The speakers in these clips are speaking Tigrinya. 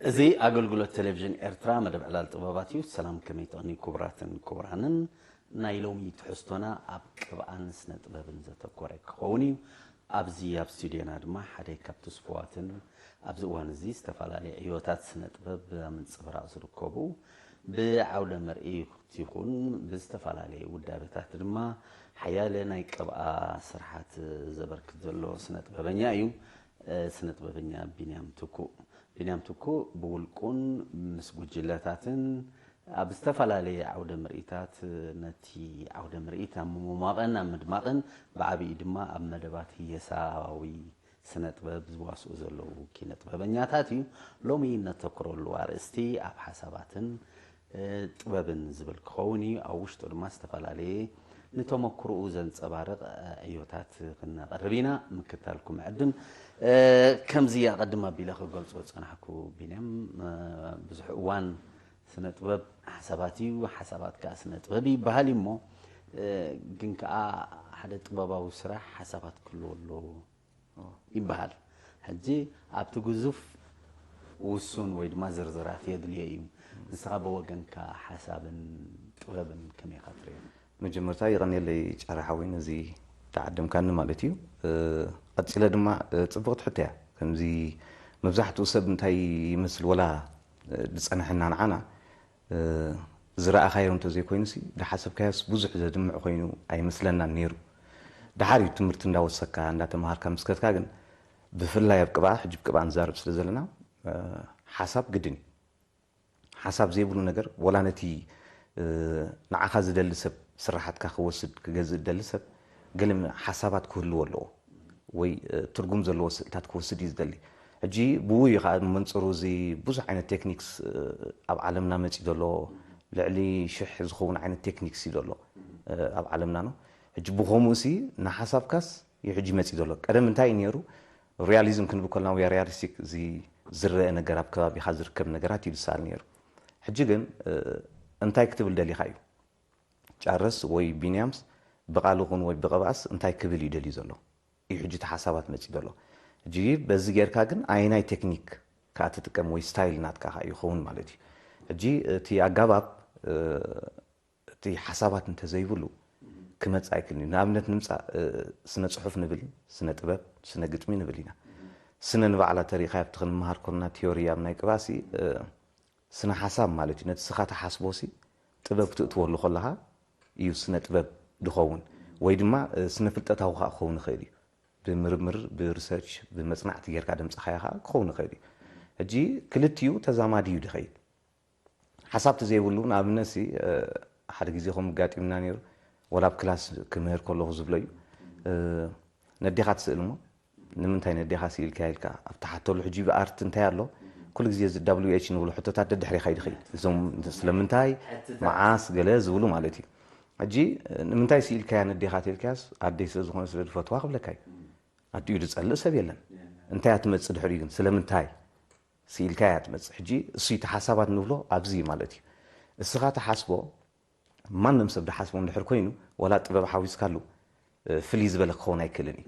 እዚ ኣገልግሎት ቴሌቪዥን ኤርትራ መደብ ዕላል ጥበባት እዩ። ሰላም ከመይ ትቕኒ ክቡራትን ክቡራንን። ናይ ሎሚ ትሕዝቶና ኣብ ቅብኣን ስነ ጥበብን ዘተኮረ ክኸውን እዩ። ኣብዚ ኣብ ስቱድዮና ድማ ሓደ ካብ ትስፍዋትን ኣብዚ እዋን እዚ ዝተፈላለዩ ዕዮታት ስነ ጥበብ ኣብ ምንጽብራቕ ዝርከቡ ብዓውደ ምርኢት ይኹን ብዝተፈላለየ ውዳበታት ድማ ሓያለ ናይ ቅብኣ ስርሓት ዘበርክት ዘሎ ስነ ጥበበኛ እዩ። ስነ ጥበበኛ ቢንያም ትኩእ። ቢንያም ትኩእ ብውልቁን ምስ ጉጅለታትን ኣብ ዝተፈላለየ ዓውደ ምርኢታት ነቲ ዓውደ ምርኢት ኣብ ምሙማቕን ኣብ ምድማቕን ብዓብዪ ድማ ኣብ መደባት ህየሳዊ ስነ ጥበብ ዝዋስኡ ዘለዉ ኪነ ጥበበኛታት እዩ። ሎሚ ነተኩረሉ ኣርእስቲ ኣብ ሓሳባትን ጥበብን ዝብል ክኸውን እዩ። ኣብ ውሽጡ ድማ ዝተፈላለየ ንተመክሮኡ ዘንጸባርቕ ዕዮታት ክነቕርብ ኢና። ምክታልኩም ዕድም። ከምዚ ኣቐድም ኣቢለ ክገልጾ ዝጸናሕኩ ቢንያም ብዙሕ እዋን ስነ ጥበብ ሓሳባት እዩ፣ ሓሳባት ከዓ ስነ ጥበብ ይበሃል እዩ እሞ ግን ከዓ ሓደ ጥበባዊ ስራሕ ሓሳባት ክህልዎ ኣለዎ ይበሃል። ሕጂ ኣብቲ ግዙፍ ውሱን ወይ ድማ ዝርዝራት የድልዮ እዩ። ንስኻ ብወገንካ ሓሳብን ጥበብን ከመይ ኢኻ ትርእዮ? መጀመርታ ይቐንየለይ ጫረ ሓወይ ነዚ ተዓደምካኒ ማለት እዩ። ቀፂለ ድማ ፅብቕቲ ሕቶ እያ። ከምዚ መብዛሕትኡ ሰብ እንታይ ይመስል ወላ ዝፀንሐና ንዓና ዝረኣኻዮ እንተዘይኮይኑሲ ዝሓሰብካዮስ ብዙሕ ዘድምዕ ኮይኑ ኣይመስለናን ነይሩ። ደሓር እዩ ትምህርቲ እንዳወሰካ እንዳተምሃርካ ምስ ከድካ ግን ብፍላይ ኣብ ቅብኣ ሕጂ ብቅብኣ ንዛረብ ስለ ዘለና ሓሳብ ግድን እዩ። ሓሳብ ዘይብሉ ነገር ወላ ነቲ ንዓኻ ዝደሊ ሰብ ስራሓትካ ክወስድ ክገዝእ ዝደሊ ሰብ ገለ ሓሳባት ክህልዎ ኣለዎ ወይ ትርጉም ዘለዎ ስእልታት ክወስድ እዩ ዝደሊ። ሕጂ ብኡ እዩ ከዓ መንፅሩ እዚ ብዙሕ ዓይነት ቴክኒክስ ኣብ ዓለምና መፂ ዘሎ ልዕሊ ሽሕ ዝኸውን ዓይነት ቴክኒክስ እዩ ዘሎ ኣብ ዓለምና ነው። ሕጂ ብኸምኡ ሲ ንሓሳብካስ እዩ ሕጂ መፂ ዘሎ። ቀደም እንታይ እዩ ነይሩ? ሪያሊዝም ክንብል ከለና ወይ ሪያሊስቲክ እዚ ዝረአ ነገር ኣብ ከባቢኻ ዝርከብ ነገራት እዩ ዝሰኣል ነይሩ። ሕጂ ግን እንታይ ክትብል ደሊኻ እዩ? ጫረስ ወይ ቢንያምስ ብቓሉ ኹን ወይ ብቐባእስ እንታይ ክብል እዩ ደልዩ ዘሎ እዩ ሕጂ እቲ ሓሳባት መፂ ዘሎ። ሕጂ በዚ ጌርካ ግን ኣየናይ ቴክኒክ ከዓ ትጥቀም ወይ ስታይል ናትካ ከዓ ይኸውን ማለት እዩ። ሕጂ እቲ ኣጋባብ እቲ ሓሳባት እንተዘይብሉ ክመጽእ ኣይክእልን እዩ። ንኣብነት ንምጻእ ስነ ጽሑፍ ንብል፣ ስነ ጥበብ፣ ስነ ግጥሚ ንብል ኢና። ስነ ንባዕላ ተሪእኻያ ኣብቲ ክንመሃር ኮንና ቲዮሪ ኣብ ናይ ቅባሲ ስነ ሓሳብ ማለት እዩ። ነቲ ስኻ ትሓስቦ ሲ ጥበብ ክትእትወሉ ከለኻ እዩ ስነ ጥበብ ድኸውን ወይ ድማ ስነ ፍልጠታዊ ከዓ ክኸውን ይኽእል እዩ። ብምርምር ብሪሰርች ብመፅናዕቲ ጌርካ ደምፅኻዮ ከዓ ክኸውን ይኽእል እዩ። ሕጂ ክልቲኡ ተዛማዲ እዩ ድኸይድ ሓሳብ ተዘይብሉ ንኣብነት ሲ ሓደ ግዜ ከም ኣጋጢምና ነይሩ ወላ ኣብ ክላስ ክምህር ከለኹ ዝብሎ እዩ ነዴኻ ትስእል እሞ ንምንታይ ነዴኻ ስኢልካ ኢልካ ኣብ ትሓተሉ ሕጂ ብኣርት እንታይ ኣሎ ኩሉ ግዜ እዚ ዳብሊው ኤች ንብሎ ሕቶታት ደድሕሪኻ ይድኸይ እዞም ስለምንታይ መዓስ ገለ ዝብሉ ማለት እዩ ሕጂ ንምንታይ ስኢልካያ ነዴኻ ተልካያስ ኣደይ ስለ ዝኾነ ስለ ዝፈትዋ ክብለካ እዩ ኣዲኡ ዝፀልእ ሰብ የለን እንታይ ኣትመፅእ ድሕሪኡ ግን ስለምንታይ ስኢልካ እያ ትመፅእ። ሕጂ እሱ እቲ ሓሳባት ንብሎ ኣብዚ እዩ ማለት እዩ። እስኻ ትሓስቦ ማንም ሰብ ድሓስቦ እንድሕር ኮይኑ ዋላ ጥበብ ሓዊስካሉ ፍልይ ዝበለ ክኸውን ኣይክእልን እዩ።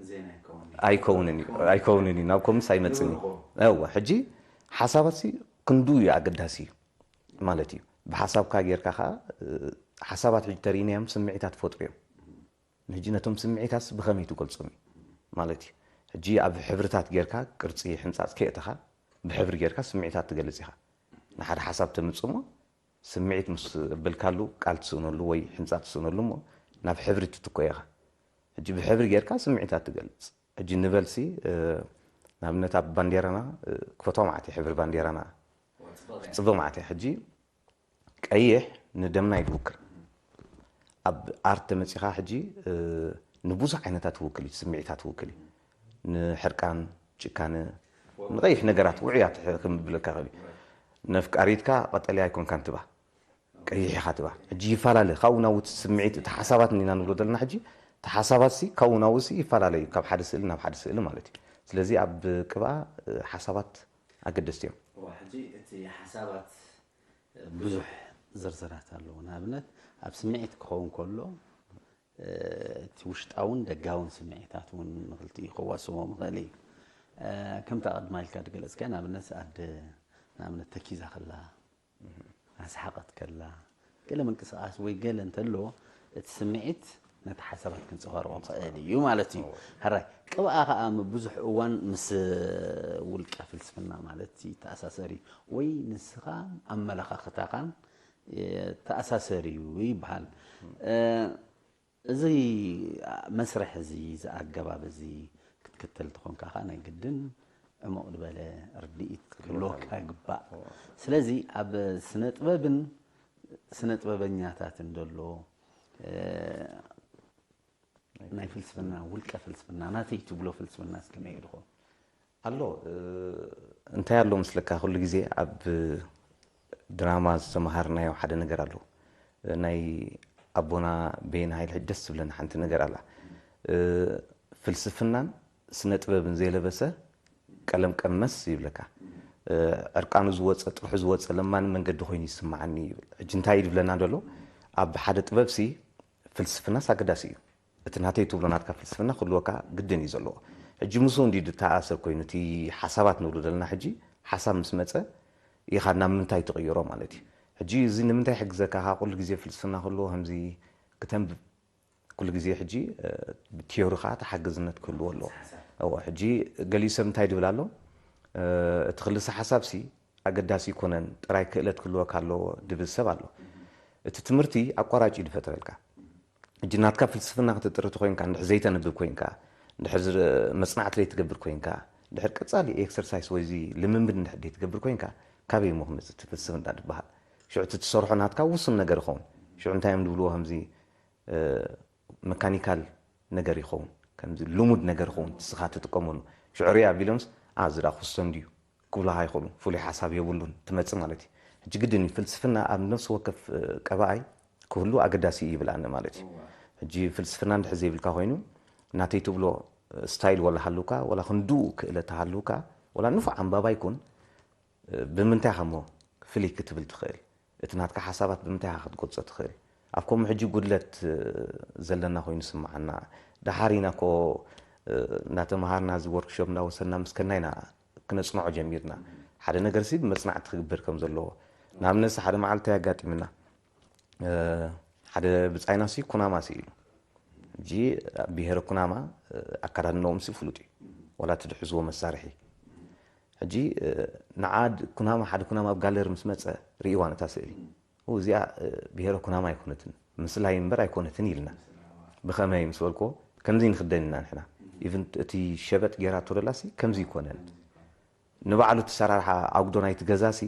ኣይከውንን እዩ። ኣይከውንን እዩ። ናብ ኮምስ ኣይመፅን እዩ። እወ ሕጂ ሓሳባት ሲ ክንዱ እዩ ኣገዳሲ እዩ ማለት እዩ። ብሓሳብካ ጌርካ ከዓ ሓሳባት ሕጂ ተሪእናዮም ስምዒታት ትፈጥሩ እዮም። ንሕጂ ነቶም ስምዒታትስ ብኸመይ ትገልጾም እዩ ማለት እዩ። ሕጂ ኣብ ሕብርታት ጌርካ ቅርጺ ሕንጻጽ ከየእተኻ ብሕብሪ ጌርካ ስምዒታት ትገልጽ ኢኻ። ንሓደ ሓሳብ ተምጽእ እሞ ስምዒት ምስ ኣበልካሉ ቃል ትስእነሉ ወይ ሕንጻጽ ትስእነሉ እሞ ናብ ሕብሪ ትትኮ ኢኻ። ሕጂ ብሕብሪ ጌርካ ስምዒታት ትገልጽ። ሕጂ ንበልሲ ንኣብነት ኣብ ባንዴራና ክፈትዋ ማለት ሕብሪ ባንዴራና ጽቡቕ ማለት ሕጂ ቀይሕ ንደምና እዩ ዝውክል። ኣብ ኣርት ተመፂኻ ሕጂ ንብዙሕ ዓይነታት ትውክል እዩ፣ ስምዒታት ትውክል እዩ። ንሕርቃን፣ ጭካነ፣ ንቐይሕ ነገራት ውዑያት ክምብለካ ይኽእል እዩ። ነፍቃሪትካ ቀጠልያ ኣይኮንካን ትባ፣ ቀይሕ ኢኻ ትባ። ሕጂ ይፈላለ ካብኡ ናብኡ እቲ ስምዒት እቲ ሓሳባት ኢና ንብሎ ዘለና ሕጂ እቲ ሓሳባት ሲ ካብኡ ናብኡ ሲ ይፈላለ እዩ ካብ ሓደ ስእሊ ናብ ሓደ ስእሊ ማለት እዩ። ስለዚ ኣብ ቅብኣ ሓሳባት ኣገደስቲ እዮም። ሕጂ እቲ ሓሳባት ብዙሕ ዝርዝራት ኣለዎ። ንኣብነት ኣብ ስምዒት ክኸውን ከሎ እቲ ውሽጣውን ደጋውን ስምዒታት እውን ንክልቲኡ ከዋስቦም ይኽእል እዩ። ከምቲ ኣቐድማ ኢልካ ዝገለፅካዮ ንኣብነት ኣደ ንኣብነት ተኪዛ ከላ፣ ኣስሓቐት ከላ፣ ገለ ምንቅስቓስ ወይ ገለ እንተሎ፣ እቲ ስምዒት ነቲ ሓሳባት ክንጸባርቖ ክእል እዩ ማለት እዩ። ሕራይ፣ ቅብኣ ከኣ ብዙሕ እዋን ምስ ውልቀ ፍልስፍና ማለት ይተኣሳሰር እዩ። ወይ ንስኻ ኣመለኻኽታኻን ይተኣሳሰር እዩ ይበሃል። እ፣ እዚ መስርሕ እዚ፣ እዚ ኣገባብ እዚ ክትክተል ተኾንካ ከኣ ናይ ግድን ዕሙቕ ዝበለ ርድኢት ክህልወካ ይግባእ። ስለዚ ኣብ ስነ ጥበብን ስነ ጥበበኛታትን ዘሎ፣ እ፣ ናይ ፍልስፍና፣ ውልቀ ፍልስፍና ናተይ ትብሎ ፍልስፍና እስከመይ እዩ ድኾን? ኣሎ፣ እ፣ እንታይ ኣሎ ምስለካ፣ ኩሉ ግዜ ኣብ ድራማ ዝተምሃርናዮ ሓደ ነገር ኣሎ። ናይ ኣቦና በየነ ሃይለ ደስ ትብለኒ ሓንቲ ነገር ኣላ። እ፣ ፍልስፍናን ስነ ጥበብን ዘይለበሰ ቀለም ቀመስ ይብለካ። እ፣ ዕርቃኑ ዝወጸ፣ ጥርሑ ዝወጸ ለማኒ መንገዲ ኮይኑ ይስምዓኒ ይብል። ሕጂ እንታይ እዩ ዝብለና ዘሎ? ኣብ ሓደ ጥበብሲ ፍልስፍናስ ኣገዳሲ እዩ። እቲ ናተይ ትብሎ ናትካ ፍልስፍና ክህልወካ ግድን እዩ ዘለዎ። ሕጂ ምስኡ እንዲ ዝተኣሳሰር ኮይኑ፣ እቲ ሓሳባት ንብሎ ዘለና ሕጂ ሓሳብ ምስ መጸ ኢኻ ናብ ምንታይ ትቕይሮ ማለት እዩ። ሕጂ እዚ ንምንታይ ይሕግዘካ? ካብ ኩሉ ግዜ ፍልስፍና ክህልዎ ከምዚ ክተንብብ ኩሉ ግዜ ሕጂ፣ እ፣ ብቲዮሪ ኸዓ ተሓግዝነት ክህልዎ ኣለዎ። እወ፣ ሕጂ ገሊኡ ሰብ እንታይ ድብል ኣሎ? እ፣ እቲ ክልሰ ሓሳብሲ ኣገዳሲ ኣይኮነን፣ ጥራይ ክእለት ክህልወካ ኣለዎ ድብል ሰብ ኣሎ። እቲ ትምህርቲ ኣቋራጭ እዩ ድፈጥረልካ። ሕጂ ናትካ ፍልስፍና ክትጥሪ ተኾይንካ፣ እንድሕር ዘይተንብብ ኮይንካ፣ እንድሕር ዝር-፣ መጽናዕቲ ዘይትገብር ኮይንካ፣ እንድሕር ቀጻሊ ኤክሰርሳይስ ወይ እዚ ልምምድ እንድሕር ዘይትገብር ኮይንካ፣ ካበይ እሞ ክመጽእ እቲ ፍልስፍና ዝበሃል? ሽዑ እቲ ትሰርሖ ናትካ ውሱን ነገር ይኸውን። ሽዑ እንታይ እዮም ዝብልዎ ከምዚ፣ እ፣ መካኒካል ነገር ይኸውን፣ ከምዚ ልሙድ ነገር ይኸውን፣ ንስኻ ትጥቀመሉ። ሽዑ ሪኣ ኣቢሎምስ፣ "ኣ፣ እዚ ደኣ ክስቶ እንድዩ" ክብሉኻ ይኽእሉ። ፍሉይ ሓሳብ የብሉን፣ ትመጽእ ማለት እዩ። ሕጂ ግድን እዩ፣ ፍልስፍና ኣብ ነፍሲ ወከፍ፣ እ፣ ቀባኣይ ክህሉ ኣገዳሲ እዩ ይብል ኣነ ማለት እዩ። ሕጂ ፍልስፍና እንድሕር ዘይብልካ ኮይኑ፣ ናተይ ትብሎ፣ እ፣ ስታይል ወላ ሃልውካ፣ ወላ ክንድኡ ክእለት ሃልውካ፣ ወላ ንፉዕ ኣንባባይ ኩን፣ እ፣ ብምንታይ ኢኻ እሞ ፍልይ ክትብል ትኽእል? እቲ ናትካ ሓሳባት ብምንታይ ኢኻ ክትገልጾ ትኽእል? ኣብ ከምኡ ሕጂ ጉድለት፣ እ፣ ዘለና ኮይኑ ይስምዓና። ደሓር ኢና እኮ፣ እ፣ እናተምሃርና፣ እዚ ወርክሾፕ እናወሰድና ምስ ከድና ኢና ክነጽንዖ ጀሚርና። ሓደ ነገርሲ ብመጽናዕቲ ክግበር ከም ዘለዎ። ንኣብነትሲ ሓደ መዓልቲ ኣጋጢምና። እ፣ ሓደ ብጻይናሲ ኩናማሲ ኢሉ። ሕጂ ብሄረ ኩናማ፣ እ፣ ኣከዳድናኦምሲ ፍሉጥ እዩ። ዋላ እቲ ድሕዝዎ መሳርሒ። ሕጂ፣ እ፣ ንዓ ድ-፣ ኩናማ፣ ሓደ ኩናማ ኣብ ጋለሪ ምስ መጸ ርእይዋ ነታ ስእሊ። ኡ፣ እዚኣ፣ እ፣ ብሄረ ኩናማ ኣይኮነትን፣ ምስላ እምበር ኣይኮነትን ኢልና። ብኸመይ ምስ በልክዎ፣ ከምዚ ንኽደን ኢና ንሕና። ኢቭን እቲ ሸበጥ ጌራቶ ደላሲ ከምዚ ይኮነን። ንባዕሉ እቲ ሰራርሓ ኣጉዶ ናይቲ ገዛሲ፣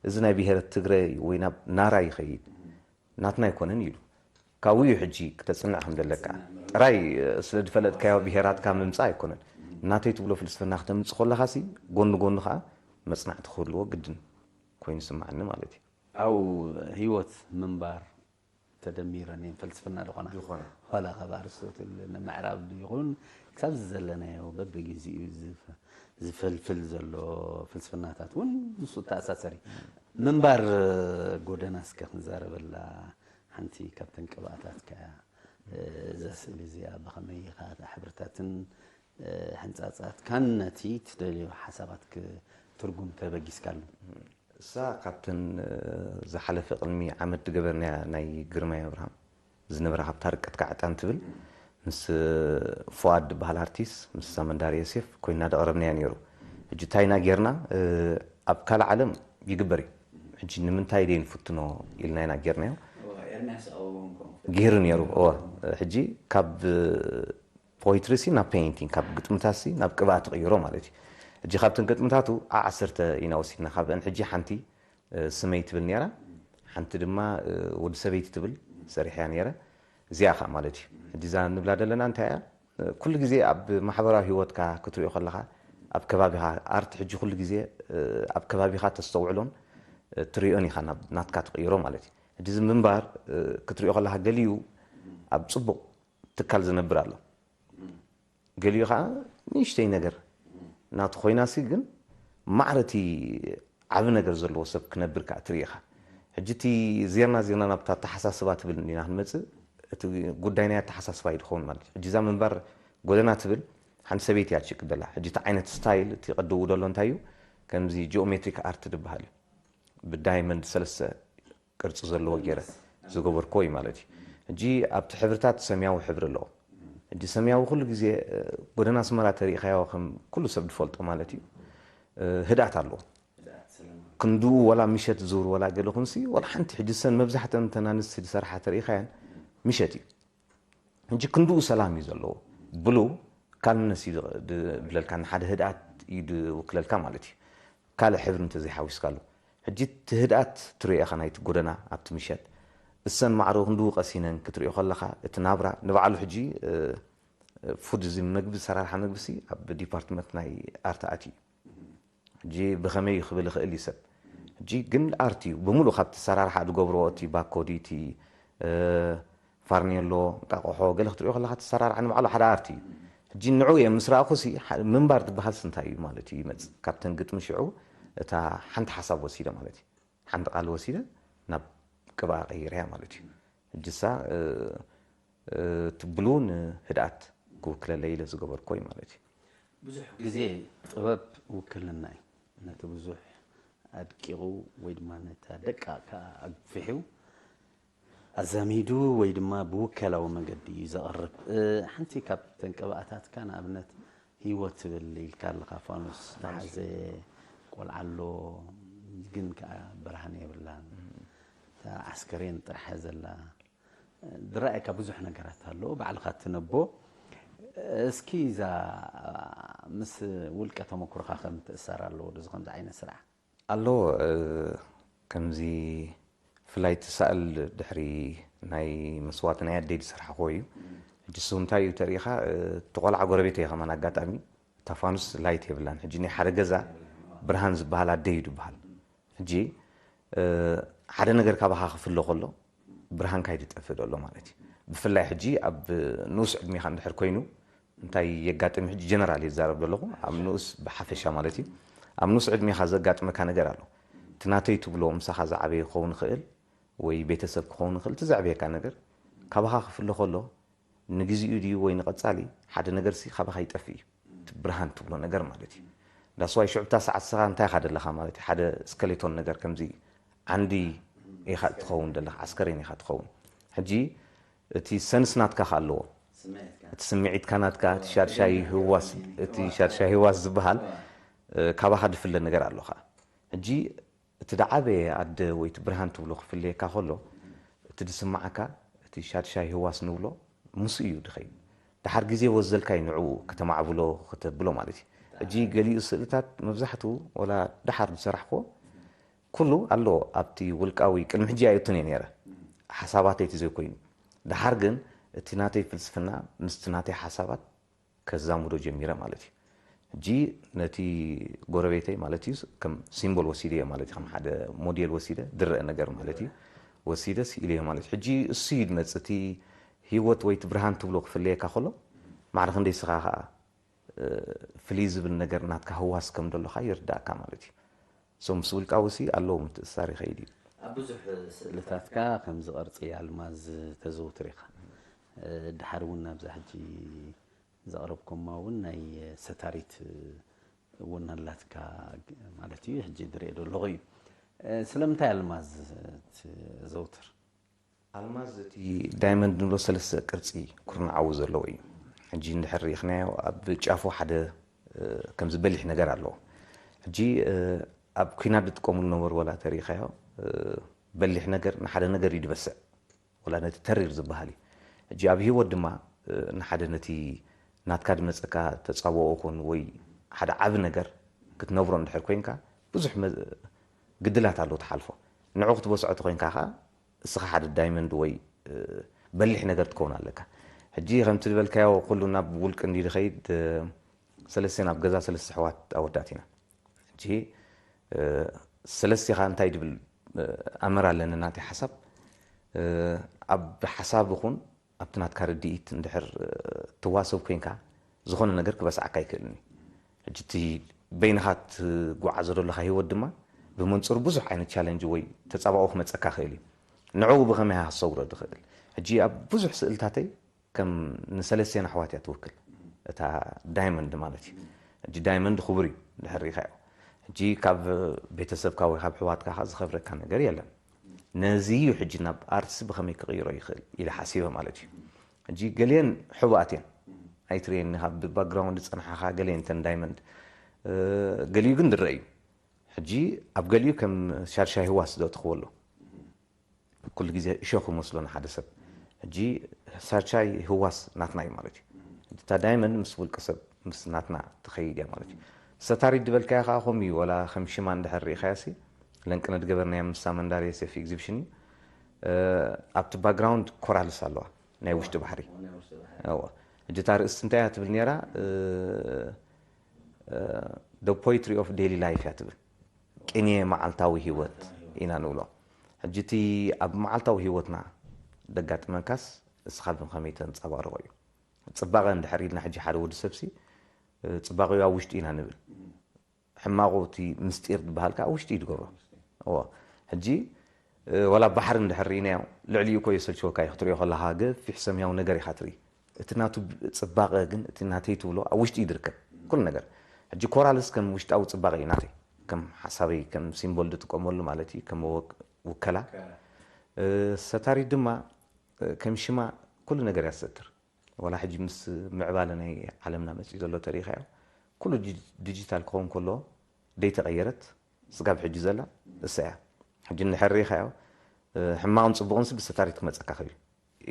እዚ ናይ ብሄረ ትግረ ወይ ናብ ናራ ይኸይድ፣ ናትና ኣይኮነን ኢሉ። ካብኡ እዩ ሕጂ ክተጽንዕ ከም ዘለካ። ጥራይ፣ እ፣ ስለ ዝፈለጥካዮ ብሄራትካ ምምጻእ ኣይኮነን። ናተይ ትብሎ ፍልስፍና ክተምጽእ ከለኻሲ፣ ጎኒ ጎኒ ኸኣ መጽናዕቲ ክህልዎ ግድን ኮይኑ ይስምዓኒ ማለት እዩ። ኣብኡ ህይወት ምንባር ተደሚረን እየን ፍልስፍና ዝኾና። ዝኾና። ዋላ ካብ ኣርስቶትል ንምዕራብ ይኹን ክሳብ እዚ ዘለናዮ በብግዜኡ ዝፍ-፣ ዝፈልፍል ዘሎ ፍልስፍናታት እውን ምስኡ ተኣሳሰር እዩ። ምንባር ጎደና እስከ ክንዛረበላ ሓንቲ ካብተን ቅብኣታትካ እያ። እዛ ስእሊ እዚኣ ብኸመይ ኢኻ እታ ሕብርታትን፣ እ፣ ሕንጻጻትካን ነቲ ትደልዮ ሓሳባት ክ-፣ ትርጉም ተበጊስካሉ? እሳ ካብተን፣ እ፣ ዝሓለፈ ቅድሚ ዓመት ዝገበርናያ ናይ ግርማይ ኣብርሃም ዝነበራ ካብታ ርቀትካ ዕጣን ትብል ምስ፣ እ፣ ፉኣድ ዝበሃል ኣርቲስት ምስ ሳመንዳር ዮሴፍ ኮይና ዘቕረብናያ ነይሩ። ሕጂ እንታይ ኢና ጌርና፣ እ፣ ኣብ ካልእ ዓለም ይግበር እዩ። ሕጂ ንምንታይ ደይ ንፍትኖ ኢልና ኢና ጌርናዮ። ገይሩ ነይሩ። እወ፣ ሕጂ ካብ ፖይትሪ ሲ ናብ ፔይንቲንግ፣ ካብ ግጥምታት ሲ ናብ ቅብኣ ትቕይሮ ማለት እዩ። ሕጂ ካብተን ግጥምታቱ ዓ ዓሰርተ ኢና ወሲድና። ካብአን ሕጂ ሓንቲ፣ እ፣ ስመይ ትብል ነይራ፣ ሓንቲ ድማ፣ እ፣ ወዲ ሰበይቲ ትብል ሰሪሕያ ነይረ። እዚኣ ኸኣ ማለት እዩ። ሕጂ እዛ ንብላ ዘለና እንታይ እያ? እ፣ ኩሉ ግዜ ኣብ ማሕበራዊ ህይወትካ ክትሪኦ ከለኻ፣ ኣብ ከባቢኻ፣ ኣርት ሕጂ ኩሉ ግዜ፣ እ፣ ኣብ ከባቢኻ ተስተውዕሎን፣ እ፣ ትሪኦን ኢኻ ናብ ናትካ ትቕይሮ ማለት እዩ። ሕጂ እዚ ምንባር፣ እ፣ ክትሪኦ ከለኻ ገሊኡ ኣብ ጽቡቕ ትካል ዝነብር ኣሎ። ገሊኡ ኸዓ ንእሽተይ ነገር ናቱ ኮይናሲ ግን ማዕረ እቲ ዓቢ ነገር ዘለዎ ሰብ ክነብር ከኣ ትርኢ ኢኻ። ሕጂ እቲ ዜርና ዜርና ናብታ ኣተሓሳስባ ትብል እንዲና ክንመጽእ፣ እቲ ጉዳይ ናይ ኣተሓሳስባ እዩ ዝኸውን ማለት እዩ። ሕጂ እዛ ምንባር ጎደና ትብል ሓንቲ ሰበይቲ እያ ትሽቅጥ ዘላ። ሕጂ እቲ ዓይነት ስታይል፣ እቲ ቅዲ እው ዘሎ እንታይ እዩ? ከምዚ ጂኦሜትሪክ ኣርት ዝበሃል እዩ። ብዳይመንድ ሰለስተ ቅርጺ ዘለዎ ገይረ ዝገበርክዎ እዩ ማለት እዩ። ሕጂ ኣብቲ ሕብርታት ሰማያዊ ሕብሪ ኣለዎ። ሕጂ ሰማያዊ ኩሉ ግዜ፣ እ፣ ጎደና ኣስመራ ተሪኢኻዮ ከም ኩሉ ሰብ ዝፈልጦ ማለት እዩ፣ እ፣ ህድኣት ኣለዎ። ክንድኡ ዋላ ምሸት ዝውር ዋላ ገለ ኩንሲ ዋላ ሓንቲ ሕጂ ሰን መብዛሕተን እተን ኣንስቲ ዝሰርሓ ተሪኢኻየን ምሸት እዩ። ሕጂ ክንድኡ ሰላም እዩ ዘለዎ። ብሉ ካልምነስ እዩ ዝብለልካ፣ ንሓደ ህድኣት እዩ ዝውክለልካ ማለት እዩ። ካልእ ሕብሪ እንተዘይሓዊስካሉ። ሕጂ እቲ ህድኣት ትሪኦ ኢኻ ናይቲ ጎደና ኣብቲ ምሸት። እሰን ማዕሮ ክንድኡ ቀሲነን ክትሪኦ ከለኻ እቲ ናብራ ንባዕሉ ሕጂ፣ እ፣ ፉድ እዚ መግቢ፣ ሰራርሓ መግቢ ሲ ኣብ ዲፓርትመንት ናይ ኣርት ኣትዩ። ሕጂ ብኸመይ እዩ ክብል ይኽእል እዩ ሰብ። ሕጂ ግን ኣርት እዩ ብምሉእ ካብቲ ሰራርሓ ዝገብሮ እቲ ባኮዲ እቲ፣ እ፣ ፋርኔሎ፣ እንቃቆሖ ገለ ክትሪኦ ከለኻ እቲ ሰራርሓ ንባዕሉ ሓደ ኣርት እዩ። ሕጂ ንዑ እየ ምስ ረኣኹ ሲ ሓ-፣ ምንባር ዝበሃል ሲ እንታይ እዩ ማለት እዩ ይመጽእ። ካብተን ግጥሚ ሽዑ እታ ሓንቲ ሓሳብ ወሲደ ማለት እዩ። ሓንቲ ቃል ወሲደ ናብ ቅብኣ ቀይረያ ማለት እዩ። ሕጂ እሳ፣ እ፣ እ፣ ትብሉ ንህድኣት ክውክለለይ ኢለ ዝገበርኮ እዩ ማለት እዩ። ብዙሕ ግዜ ጥበብ ውክልና እዩ። ነቲ ብዙሕ ኣድቂቑ ወይ ድማ ነታ ደቃቕ ከኣ ኣግፊሑ ኣዛሚዱ ወይ ድማ ብውከላዊ መገዲ እዩ ዘቕርብ። እ፣ ሓንቲ ካብ ተን ቅብኣታትካ ንኣብነት ህይወት ትብል ኢልካ ኣለኻ። ፋኑስ ዝሓዘ ቆልዓ ኣሎ፣ ግን ከኣ ብርሃን የብላን። እታ ዓስከሬን ጥራሕ እያ ዘላ። ዝረኣየካ ብዙሕ ነገራት ኣሎ፣ ባዕልኻ ትነቦ። እስኪ እዛ ምስ ውልቀ ተመኩሮኻ ከም ትእሰር ኣለዎ ዶ ከምዚ ዓይነት ስራሕ? ኣሎ፣ እ፣ ከምዚ ብፍላይ እቲ ሳእል ድሕሪ ናይ መስዋእቲ ናይ ኣደይ ዝሰርሓኽዎ እዩ። ሕጂ እሱ እንታይ እዩ ተሪኢኻ፣ እ፣ እቲ ቆልዓ ጎረቤተይ ከማን ኣጋጣሚ እታ ፋኑስ ላይት የብላን። ሕጂ ናይ ሓደ ገዛ ብርሃን ዝበሃል ኣደይ እዩ ዝበሃል። ሕጂ፣ እ፣ ሓደ ነገር ካባኻ ክፍለ ከሎ ብርሃንካ እዩ ዝጠፍእ ዘሎ ማለት እዩ። ብፍላይ ሕጂ ኣብ ንኡስ ዕድሜኻ እንድሕር ኮይኑ እንታይ የጋጥም? ሕጂ ጀነራል እየ ዝዛረብ ዘለኹ፣ ኣብ ንኡስ ብሓፈሻ ማለት እዩ። ኣብ ንኡስ ዕድሜኻ ዘጋጥመካ ነገር ኣሎ። እቲ ናተይ ትብሎ ምሳኻ ዝዓበየ ክኸውን ይኽእል ወይ ቤተሰብ ክኸውን ይኽእል፣ እቲ ዘዕበየካ ነገር ካባኻ ክፍለ ከሎ ንግዚኡ ድዩ ወይ ንቐጻሊ ሓደ ነገር ሲ ካባኻ ይጠፍእ እዩ። እቲ ብርሃን ትብሎ ነገር ማለት እዩ። ዳስዋይ ሽዑ እታ ሰዓት ስኻ እንታይ ኢኻ ደለኻ ማለት እዩ። ሓደ ስከሌቶን ነገር ከምዚ ዓንዲ ኢኻ ትኸውን ደለኻ፣ ዓስከሬን ኢኻ ትኸውን። ሕጂ እቲ ሰንስ ናትካ ከ ኣለዎ። እቲ ስምዒትካ ናትካ፣ እቲ ሻድሻይ ህዋስ፣ እቲ ሻድሻይ ህዋስ ዝበሃል፣ እ፣ ካባኻ ድፍለ ነገር ኣለኻ። ሕጂ እቲ ደዓበየ ኣደ ወይ እቲ ብርሃን ትብሎ ክፍለየካ ከሎ፣ እቲ ዝስምዓካ፣ እቲ ሻድሻይ ህዋስ ንብሎ፣ ምስኡ እዩ ድኸይድ። ደሓር ግዜ ወዘልካ እዩ ንዕኡ ከተማዕብሎ፣ ከተብሎ ማለት እዩ። ሕጂ ገሊኡ ስእልታት መብዛሕትኡ ወላ ደሓር ዝሰራሕክዎ ኩሉ ኣሎ ኣብቲ ውልቃዊ፣ ቅድሚ ሕጂ ኣይእቱን እየ ነይረ። ሓሳባተይ እቲ ዘይኮይኑ። ደሓር ግን እቲ ናተይ ፍልስፍና ምስቲ ናተይ ሓሳባት ከዛምዶ ጀሚረ ማለት እዩ። ሕጂ ነቲ ጎረቤተይ ማለት እዩ ከም ሲምቦል ወሲደ እየ ማለት እዩ፣ ከም ሓደ ሞዴል ወሲደ፣ ዝረአ ነገር ማለት እዩ፣ ወሲደ ስኢለ እየ ማለት እዩ። ሕጂ እሱ እዩ ዝመጽእ፣ እቲ ህይወት ወይ እቲ ብርሃን ትብሎ ክፍለየካ ከሎ፣ ማዕረ ክንደይ ስኻ ኸኣ፣ እ፣ ፍልይ ዝብል ነገር ናትካ ህዋስ ከም ዘሎኻ ይርዳእካ ማለት እዩ። So ምስ ውልቃዊ ሲ ኣለዎ ምትእስሳር ይኸይድ እዩ። ኣብ ብዙሕ ስእልታትካ ከምዚ ቅርጺ ኣልማዝ ተዘውትር ኢኻ። እ፣ ድሓር እውን ናብዛ ሕጂ ዘቕረብኩማ እውን ናይ ሰታሪት እውን ኣላትካ ማለት እዩ። ሕጂ ዝሪኦ ዘለኹ እዩ። እ፣ ስለምንታይ ኣልማዝ ትዘውትር? ኣልማዝ እቲ ዳይመንድ ንብሎ ሰለስተ ቅርጺ ኩርናዓዊ ዘለዎ እዩ። ሕጂ እንድሕር ርኢኽናዮ ኣብ ጫፉ ሓደ፣ እ፣ ከምዚ በሊሕ ነገር ኣለዎ። ሕጂ፣ እ፣ ኣብ ኲናት ዝጥቀሙሉ ነበሩ ዋላ ተሪኢኻዮ፣ እ፣ በሊሕ ነገር ንሓደ ነገር እዩ ዝበስዕ። ወላ ነቲ ተሪር ዝበሃል እዩ። ሕጂ ኣብ ህይወት ድማ፣ እ፣ ንሓደ ነቲ ናትካ ዝመጸካ ተጻብኦ ኮን ወይ ሓደ ዓቢ ነገር ክትነብሮ እንድሕር ኮንካ ብዙሕ መ-፣ ግድላት ኣለዎ ትሓልፎ። ንዑ ክትበስዖ ተኮንካ ከኣ እስኻ ሓደ ዳይመንድ ወይ፣ እ፣ በሊሕ ነገር ትከውን ኣለካ። ሕጂ ከምቲ ዝበልካዮ ኩሉ ናብ ውልቂ እንዲ ዝኸይድ፣ እ፣ ሰለስቴና ኣብ ገዛ ሰለስተ ኣሕዋት ኣወዳት ኢና። ሕጂ፣ እ፣ ሰለስቴኻ እንታይ ድብል፣ እ፣ ኣመር ኣለኒ ናተይ ሓሳብ፣ እ፣ ኣብ ሓሳብ ይኹን ኣብቲ ናትካ ርድኢት እንድሕር፣ እ፣ ትዋሰብ ኮይንካ ዝኾነ ነገር ክበስዓካ ኣይክእልን እዩ። ሕጂ እቲ በይንኻ ትጓዓዞ ዘለኻ ህይወት ድማ ብመንጽሩ ብዙሕ ዓይነት ቻለንጅ ወይ ተጻባኦ ክመጸካ ክእል እዩ። ንዕኡ ብኸመይ ኢኻ ክትሰውሮ ትኽእል? ሕጂ ኣብ ብዙሕ ስእልታተይ ከም ንሰለስቴን ኣሕዋት እያ ትውክል። እታ ዳይመንድ ማለት እዩ። ሕጂ ዳይመንድ ክቡር እዩ፣ እንድሕር ርኢኻዮ። ሕጂ ካብ ቤተሰብካ ወይ ካብ ኣሕዋትካ ከኣ ዝኸብረካ ነገር የለን። ነዚ እዩ ሕጂ ናብ ኣርትስ ብኸመይ ክቕይሮ ይኽእል ኢለ ሓሲበ ማለት እዩ። ሕጂ ገሊአን ሕቡኣት እየን ኣይትርእየን ኢኻ፣ ብባክግራውንድ ዝጸንሓኻ ገሊአን እተን ዳይመንድ፣ ገሊኡ ግን ዝረአ እዩ። ሕጂ ኣብ ገሊኡ ከም ሻድሻይ ህዋስ ዶ ትኽወሎ ኩሉ ግዜ እሾኽ ይመስሎ ንሓደ ሰብ። ሕጂ ሻድሻይ ህዋስ ናትና እዩ ማለት እዩ። እታ ዳይመንድ ምስ ውልቀ ሰብ ምስ ናትና ትኸይድ እያ ማለት እዩ። ሰታሪት ዝበልካዮ ከዓ ከምኡ እዩ። ወላ ከም ሽማ እንድሕር ርኢኻዮ ሲ ለንቅነ ዝገበርናዮ ምሳ መንዳርየ ሰፊ ኤግዚቢሽን እዩ። ኣብቲ ባክግራውንድ ኮራልስ ኣለዋ ናይ ውሽጢ ባሕሪ። እዋ ሕጂ እታ ርእስቲ እንታይ እያ ትብል ነይራ? The poetry of daily life እያ ትብል። ቅኔ መዓልታዊ ህይወት ኢና ንብሎ። ሕጂ እቲ ኣብ መዓልታዊ ህይወትና ደጋጥመንካስ እስኻ ብኸመይ ተንጸባርቖ እዩ። ጽባቐ እንድሕር ኢልና ሕጂ ሓደ ወዲ ሰብሲ ጽባቐኡ ኣብ ውሽጢ ኢና ንብል። ሕማቑ እቲ ምስጢር ዝበሃል ከዓ ውሽጢ እዩ ዝገብሮ። እዎ። ሕጂ ወላ ባሕሪ እንድሕር ርኢናዮ ልዕሊኡ እኮ የሰልችወካ እዩ ክትሪኦ ከለኻ ገፊሕ ሰማያዊ ነገር ኢኻ ትርኢ። እቲ ናቱ ጽባቐ ግን እቲ ናተይ ትብሎ ኣብ ውሽጢ እዩ ዝርከብ ኩሉ ነገር። ሕጂ ኮራልስ ከም ውሽጣዊ ጽባቐ እዩ ናተይ ከም ሓሳበይ ከም ሲምቦል ዝጥቀመሉ ማለት እዩ ከም ውከላ። ሰታሪት ድማ ከም ሽማ ኩሉ ነገር እያ ትሰትር። ወላ ሕጂ ምስ ምዕባለ ናይ ዓለምና መፂኡ ዘሎ ተሪኢኻዮ ኩሉ ዲጂታል ክኸውን ከሎ ደይተቐየረት ስጋብ ሕጂ ዘላ እሳ እያ። ሕጂ እንድሕር ርኢኻዮ ሕማቕን ፅቡቕን ሲ ብሰታሪት ክመፀካ ክእል።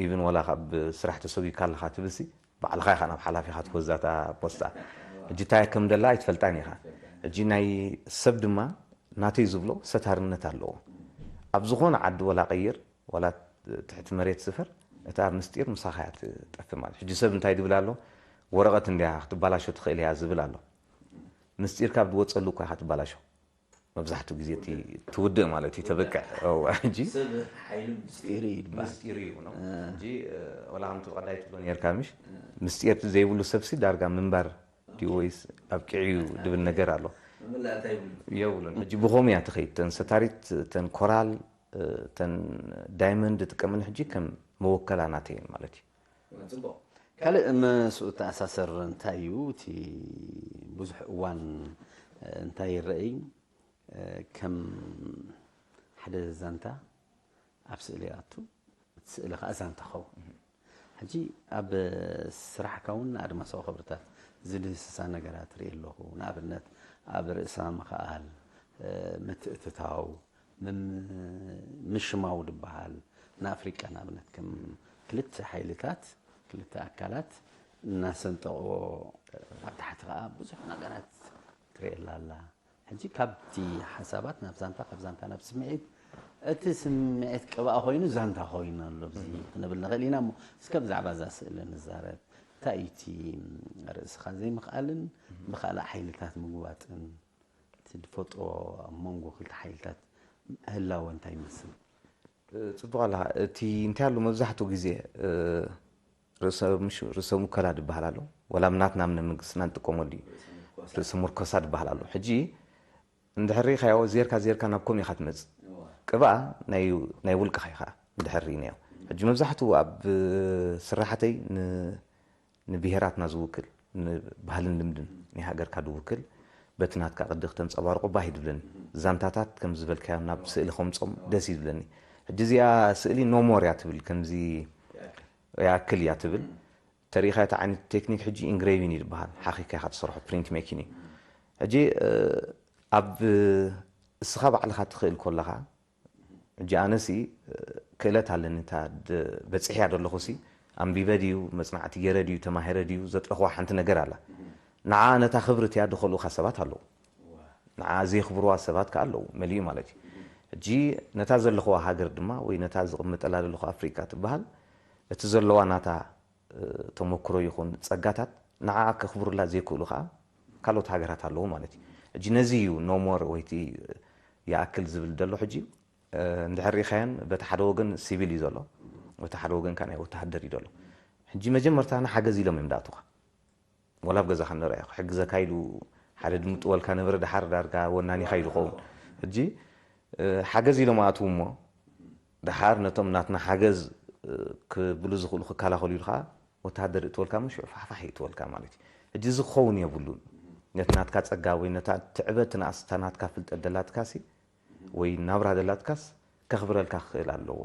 ኢቭን ወላ ካብ ስራሕ ተሰጉካ ኣለኻ ትብል ሲ ባዕልኻ ኢኻ ናብ ሓላፊኻ ትወዛታ ፖስታ። ሕጂ እንታይ ከም ደላ ኣይትፈልጣን ኢኻ። ሕጂ ናይ ሰብ ድማ ናተይ ዝብሎ ሰታርነት ኣለዎ። ኣብ ዝኾነ ዓዲ ወላ ቀይር ወላ ትሕቲ መሬት ስፈር እታ ምስጢር ምሳኻ እያ ትጠፍእ ማለት። ሕጂ ሰብ እንታይ ዝብል ኣሎ? ወረቐት እንድያ ክትባላሾ ትኽእል እያ ዝብል ኣሎ። ምስጢር ካብ ዝወፀሉ እኳ ኢኻ ትባላሾ። መብዛሕትኡ ግዜ እቲ ትውድእ ማለት እዩ ተበቅዕ። እዋ፣ ሕጂ ሰብ ሓይሉ ምስጢር እዩ ይባል። ምስጢር እዩ ነው። ሕጂ ወላ ከምቲ ብቐዳይ ትብሎ ነርካ ምሽ ምስጢር ዘይብሉ ሰብሲ ዳርጋ ምንባር ድዩ ወይስ ኣብቂዑ እዩ ዝብል ነገር ኣሎ። መመላእታ ይብሉ። የብሉን። ሕጂ ብኸምኡ እያ ትኸይድ። ተን ሰታሪት፣ ተን ኮራል፣ ተን ዳይመንድ ዝጥቀመን ሕጂ ከም መወከላ ናተይን ማለት እዩ። ጽቡቕ። ካልእ ምስኡ ተኣሳሰር እንታይ እዩ? እቲ ብዙሕ እዋን እንታይ ይረኣይ? ከም ሓደ ዛንታ ኣብ ስእሊ ይኣቱ፣ እቲ ስእሊ ከኣ ዛንታ ኸውን። ሕጂ ኣብ ስራሕካ እውን ኣድማሳዊ ክብርታት ዝድህስሳ ነገራት ርኢ ኣለኹ። ንኣብነት ኣብ ርእሳ ምኽኣል፣ ምትእትታው፣ ምም-፣ ምሽማው ድበሃል ንኣፍሪቃ ንኣብነት ከም ክልተ ሓይልታት፣ ክልተ ኣካላት እናሰንጠቕዎ ኣብ ታሕቲ ከኣ ብዙሕ ነገራት ትርእየላ ኣላ። ሕጂ ካብቲ ሓሳባት ናብ ዛንታ፣ ካብ ዛንታ ናብ ስምዒት፣ እቲ ስምዒት ቅብኣ ኮይኑ ዛንታ ኮይኑ ኣሎ ኣብዚ ክንብል ንኽእል ኢና እሞ፣ እስከ ብዛዕባ እዛ ስእሊ ንዛረብ። እንታይ እዩ እቲ ርእስኻ ዘይምኽኣልን ብኻልእ ሓይልታት ምግባጥን? እቲ ዝፈጥሮ ኣብ መንጎ ክልተ ሓይልታት ህላወ እንታይ ይመስል? ጽቡቕ ኣለኻ። እቲ እንታይ ኣሎ መብዛሕትኡ ግዜ፣ እ፣ ርእሰ ምሽ-፣ ርእሰ ሙከላ ዝበሃል ኣሎ። ወላ ኣብ ናትና ኣብ መንግስትና ንጥቀመሉ እዩ። ርእሰ ሙርኮሳ ዝበሃል ኣሎ። ሕጂ እንድሕር ርኢኻዮ፣ ዜርካ ዜርካ ናብ ከምኡ ኢኻ ትመጽእ። እዋ። ቅብኣ ናይ፣ ናይ ውልቅኻ ኢኻ እንድሕር ርኢናዮ። ሕጂ መብዛሕትኡ ኣብ ስራሕተይ ን-፣ ንብሄራትና ዝውክል፣ ንባህልን ልምድን ናይ ሃገርካ ዝውክል፣ በቲ ናትካ ቅዲ ክተንጸባርቆ ባህ እዩ ዝብለኒ። ዛንታታት ከም ዝበልካዮ ናብ ስእሊ ከምጾም ደስ እዩ ዝብለኒ። ሕጂ እዚኣ ስእሊ ኖሞር እያ ትብል፣ ከምዚ ይኣክል እያ ትብል። ተሪኢኻ እቲ ዓይነት ቴክኒክ ሕጂ ኢንግሬቪን እዩ ዝበሃል። ሓኺካ ኢኻ ትሰርሖ፣ ፕሪንት ሜኪን እዩ። ሕጂ፣ እ፣ ኣብ እስኻ ባዕልኻ ትኽእል ከለኻ፣ ሕጂ ኣነሲ፣ እ፣ ክእለት ኣለኒ፣ እታ ድ-፣ በጺሕያ ዘለኹሲ፣ ኣንቢበ ድዩ፣ መጽናዕቲ ገይረ ድዩ፣ ተማሂረ ድዩ፣ ዘጥረኽዋ ሓንቲ ነገር ኣላ። ንዓ ነታ ክብሪ እቲኣ ዝኸልኡኻ ሰባት ኣለዉ። ንዓ ዘየኽብርዋ ሰባት ከኣ ኣለዉ፣ መሊኡ ማለት እዩ። ሕጂ ነታ ዘለኽዋ ሃገር ድማ፣ ወይ ነታ ዝቕመጠላ ዘለኹ ኣፍሪቃ ትበሃል፣ እቲ ዘለዋ ናታ እ፣ ተመክሮ ይኹን ጸጋታት ንዓኣ ከኽብሩላ ዘይክእሉ ኸኣ ካልኦት ሃገራት ኣለዉ ማለት እዩ። ሕጂ ነዚ እዩ ኖሞር ወይ እቲ ይኣክል ዝብል ዘሎ። ሕጂ፣ እ፣ እንድሕር ርኢኻዮን በቲ ሓደ ወገን ሲቪል እዩ ዘሎ፣ በቲ ሓደ ወገን ከኣ ናይ ወተሃደር እዩ ዘሎ። ሕጂ መጀመርታ ንሓገዝ ኢሎም እዮም ዝኣትዉኻ። ወላ ኣብ ገዛኻ ንርኣዮ፣ ክሕግዘካ ኢሉ ሓደ ድምጥወልካ ነበረ፣ ደሓር ዳርጋ ወናኒኻ እዩ ዝኸውን። ሕጂ፣ እ፣ ሓገዝ ኢሎም ኣእትዉ እሞ፣ ደሓር ነቶም ናትና ሓገዝ፣ እ፣ ክብሉ ዝኽእሉ ክከላኸሉ ኢሉ ኸዓ ወተሃደር ይእትወልካ እሞ ሽዑ ፋሕፋሕ ይእትወልካ ማለት እዩ። ሕጂ እዚ ክኸውን የብሉን። ነቲ ናትካ ጸጋ ወይ ነታ ትዕበ ትንኣስ እታ ናትካ ፍልጠት ደላትካሲ ወይ ናብራ ደላትካስ ከኽብረልካ ክኽእል ኣለዎ።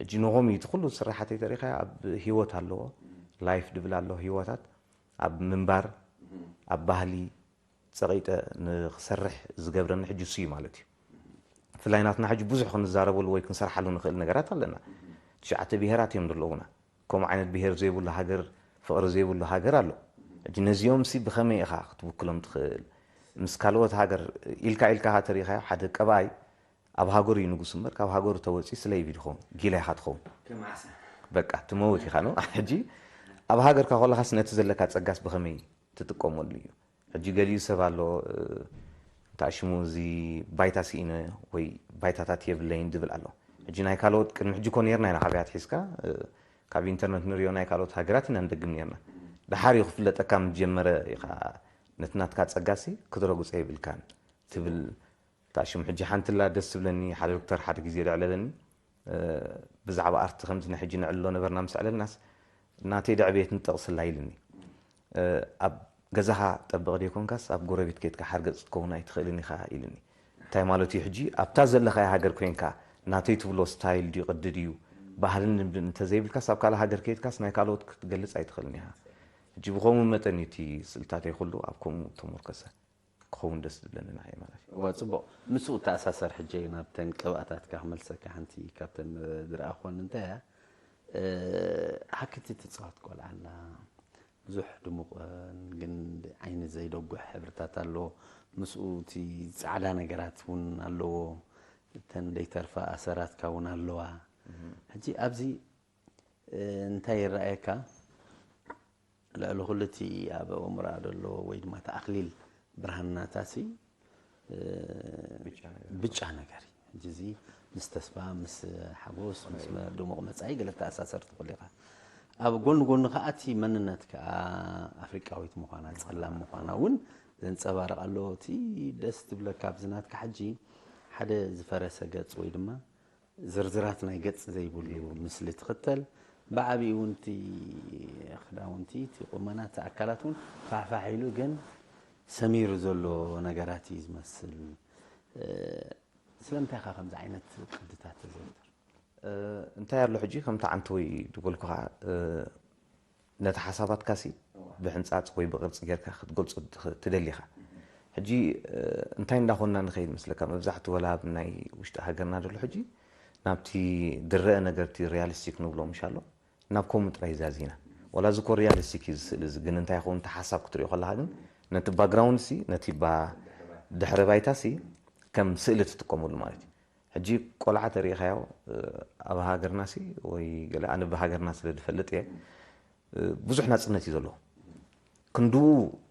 ሕጂ ንኾም እዩ እቲ ኩሉ ስራሓተይ ተሪኻ ኣብ ህይወት ኣለዎ። ላይፍ ድብል ኣሎ ህይወታት ኣብ ምንባር ኣብ ባህሊ ጸቒጠ ንኽሰርሕ ዝገብረኒ ሕጂ እሱ እዩ ማለት እዩ። ብፍላይ ናትና ሕጂ ብዙሕ ክንዛረበሉ ወይ ክንሰርሓሉ ንኽእል ነገራት ኣለና። ትሽዓተ ብሄራት እዮም ዘለዉና። ከምኡ ዓይነት ብሄር ዘይብሉ ሃገር ፍቕሪ ዘይብሉ ሃገር ኣሎ። ሕጂ ነዚኦም ሲ ብኸመይ ኢኻ ክትውክሎም ትኽእል? ምስ ካልኦት ሃገር ኢልካ ኢልካ ተሪኻዮ ሓደ ቀባይ ኣብ ሃገሩ እዩ ንጉስ እምበር ካብ ሃገሩ ተወፂ ስለይብ ድኸውን ጊላ ኢኻ ትኸውን። በቃ ትመውት ኢኻ ነው። ሕጂ ኣብ ሃገርካ ከለኻስ ነቲ ዘለካ ፀጋስ ብኸመይ ትጥቀመሉ እዩ? ሕጂ ገሊኡ ሰብ ኣሎ እንታይ ሽሙ እዚ ባይታ ስኢነ ወይ ባይታታት የብለይን ዝብል ኣሎ። ሕጂ ናይ ካልኦት ቅድሚ ሕጂ ኮ ነርና ኢና ካብያት ሒዝካ ካብ ኢንተርነት ንሪኦ ናይ ካልኦት ሃገራት ኢና ንደግም ነርና። ድሓር እዩ ክፍለጠካ ምስ ጀመረ ኢኻ ነቲ ናትካ ፀጋሲ ክትረጉፀ የብልካን ትብል። እታ ሽም ሕጂ ሓንቲ ላ ደስ ትብለኒ ሓደ ዶክተር ሓደ ግዜ ደዕለለኒ ብዛዕባ ኣርቲ ከምዚ ናይ ሕጂ ንዕልሎ ነበርና ምስ ዕለልናስ ናተይ ደዕቤት ንጠቕስላ ኢልኒ። ኣብ ገዛኻ ጠበቕ ደይኮንካስ ኣብ ጎረቤት ከይትካ ሓርገፅ ክትከውን ኣይትኽእልን ኢኻ ኢልኒ። እንታይ ማለት እዩ ሕጂ ኣብታ ዘለኻያ ሃገር ኮይንካ ናተይ ትብሎ ስታይል ድዩ ቅዲ ድዩ ባህልን ልምድን እንተዘይብልካስ ኣብ ካልእ ሃገር ከይድካስ ናይ ካልኦት ክትገልፅ ኣይትኽእልን ኢኻ። ሕጂ ብኸምኡ መጠን እዩ እቲ ስእልታተይ ኩሉ ኣብ ከምኡ ተሞርከሰ ክኸውን ደስ ዝብለኒ ንዓይ ማለት እዩ። እዋ ጽቡቕ። ምስኡ ተኣሳሰር ሕጂ ናብተን ቅብኣታትካ ክመልሰካ ሓንቲ ካብተን ዝረኣኹወን እንታይ እያ ሃክቲ ትጻወት ቆልዓ ኣላ ብዙሕ ድሙቕ ግን ዓይኒ ዘይደጉሕ ሕብርታት ኣለዎ ምስኡ እቲ ጻዕዳ ነገራት እውን ኣለዎ እተን ደይተርፋ ኣሰራትካ እውን ኣለዋ ሕጂ ኣብዚ እንታይ ይረኣየካ ልዕሊ ኩሉ እቲ ኣብ ኣእምሮኣ ዘሎ ወይ ድማ እቲ ኣኽሊል ብርሃን ናታ ሲ ብጫ ነገር እዩ ሕጂ እዚ ምስ ተስፋ ምስ ሓጎስ ምስ ድሙቕ መጻኢ ገለ ተኣሳሰር ትኽእል ኢኻ ኣብ ጎኒ ጎኒ ከዓ እቲ መንነት ከዓ ኣፍሪቃዊት ምዃና ጸላም ምዃና እውን ዘንጸባርቕ ኣሎ እቲ ደስ ትብለካ ኣብዚ ናትካ ሕጂ ሓደ ዝፈረሰ ገጽ ወይ ድማ ዝርዝራት ናይ ገጽ ዘይብሉ ምስሊ ትኽተል። ብዓቢኡ እውን እቲ ክዳውንቲ፣ እቲ ቁመና፣ እቲ ኣካላት እውን ፋሕፋሕ ኢሉ ግን ሰሚሩ ዘሎ ነገራት እዩ ዝመስል። ስለምንታይ ኢኻ ከምዚ ዓይነት ቅድታት ተዘውትር? እንታይ ኣሎ ሕጂ ከምቲ ዓንተወይ ዝበልኩኻ ነቲ ሓሳባትካሲ ብሕንጻጽ ወይ ብቕርጺ ጌርካ ክትገልጾ ትደሊ ኢኻ። ሕጂ እንታይ እንዳኾንና ንኸይድ መስለካ? መብዛሕትኡ ወላ ኣብ ናይ ውሽጢ ሃገርና ዘሎ ሕጂ ናብቲ ድረአ ነገር እቲ ሪያሊስቲክ ንብሎ ምሽ ኣሎ ናብ ከምኡ ጥራይ ዛዚና። ወላ እዚ ኮ ሪያሊስቲክ እዩ ዝስእል እዚ ግን እንታይ ይኸውን እቲ ሓሳብ ክትሪኦ ከለኻ ግን ነቲ ባክግራውንድ ሲ ነቲ ድሕረ ባይታ ሲ ከም ስእሊ ትጥቀመሉ ማለት እዩ። ሕጂ ቆልዓ ተሪኢኻዮ ኣብ ሃገርናሲ ወይ ገለ ኣነ ብሃገርና ስለ ዝፈልጥ እየ ብዙሕ ናፅነት እዩ ዘለዎ ክንድኡ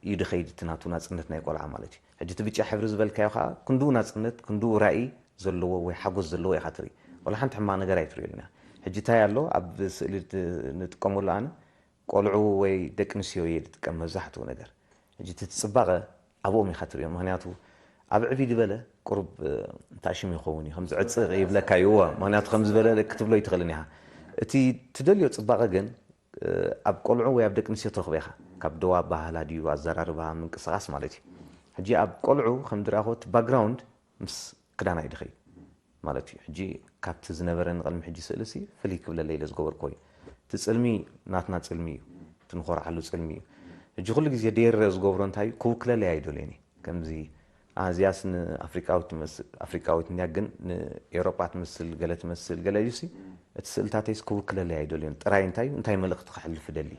እዩ ድኸይድ እቲ ናቱ ናፅነት ናይ ቆልዓ ማለት እዩ ሕጂ እቲ ብጫ ሕብሪ ዝበልካዮ ከዓ ክንድኡ ናፅነት ክንድኡ ራእይ ዘለዎ ወይ ሓጎስ ዘለዎ ኢኻ ትርኢ ወላ ሓንቲ ሕማቕ ነገር ኣይትርእየሉን ኢኻ ሕጂ እንታይ ኣሎ ኣብ ስእሊ ንጥቀመሉ ኣነ ቆልዑ ወይ ደቂ ኣንስትዮ እየ ዝጥቀም መብዛሕትኡ ነገር ሕጂ እቲ ፅባቐ ኣብኦም ኢኻ ትሪኦ ምክንያቱ ኣብ ዕብይ ዝበለ ቁሩብ እንታይ ሽም ይኸውን እዩ ከምዚ ዕፅቕ ይብለካ እዩ እወ ምክንያቱ ከምዚ በለ ክትብሎ ይትኽእልን ኢኻ እቲ ትደልዮ ፅባቐ ግን ኣብ ቆልዑ ወይ ኣብ ደቂ ኣንስትዮ ትረኽቦ ኢኻ ካብ ደዋ ኣባህላ ድዩ ኣዘራርባ ምንቅስቓስ ማለት እዩ ሕጂ ኣብ ቆልዑ ከም ዝረኣኹ እቲ ባክግራውንድ ምስ ክዳን ኣይድኸይ ማለት እዩ ሕጂ ካብቲ ዝነበረ ንቕድሚ ሕጂ ስእልሲ ፍልይ ክብለለይ ኢለ ዝገበርኮ እዩ እቲ ፅልሚ ናትና ፅልሚ እዩ እቲ ንኾርዓሉ ፅልሚ እዩ ሕጂ ኩሉ ግዜ ደየረ ዝገብሮ እንታይ እዩ ክውክለለይ ኣይደልዮን እዩ ከምዚ ኣዚያስ ንኣፍሪቃዊት ትመስል ኣፍሪቃዊት እንያ ግን ንኤውሮጳ ትመስል ገለ ትመስል ገለ እዩሲ እቲ ስእልታተይስ ክውክለለይ ኣይደልዮን ጥራይ እንታይ እዩ እንታይ መልእኽቲ ክሕልፍ ደሊ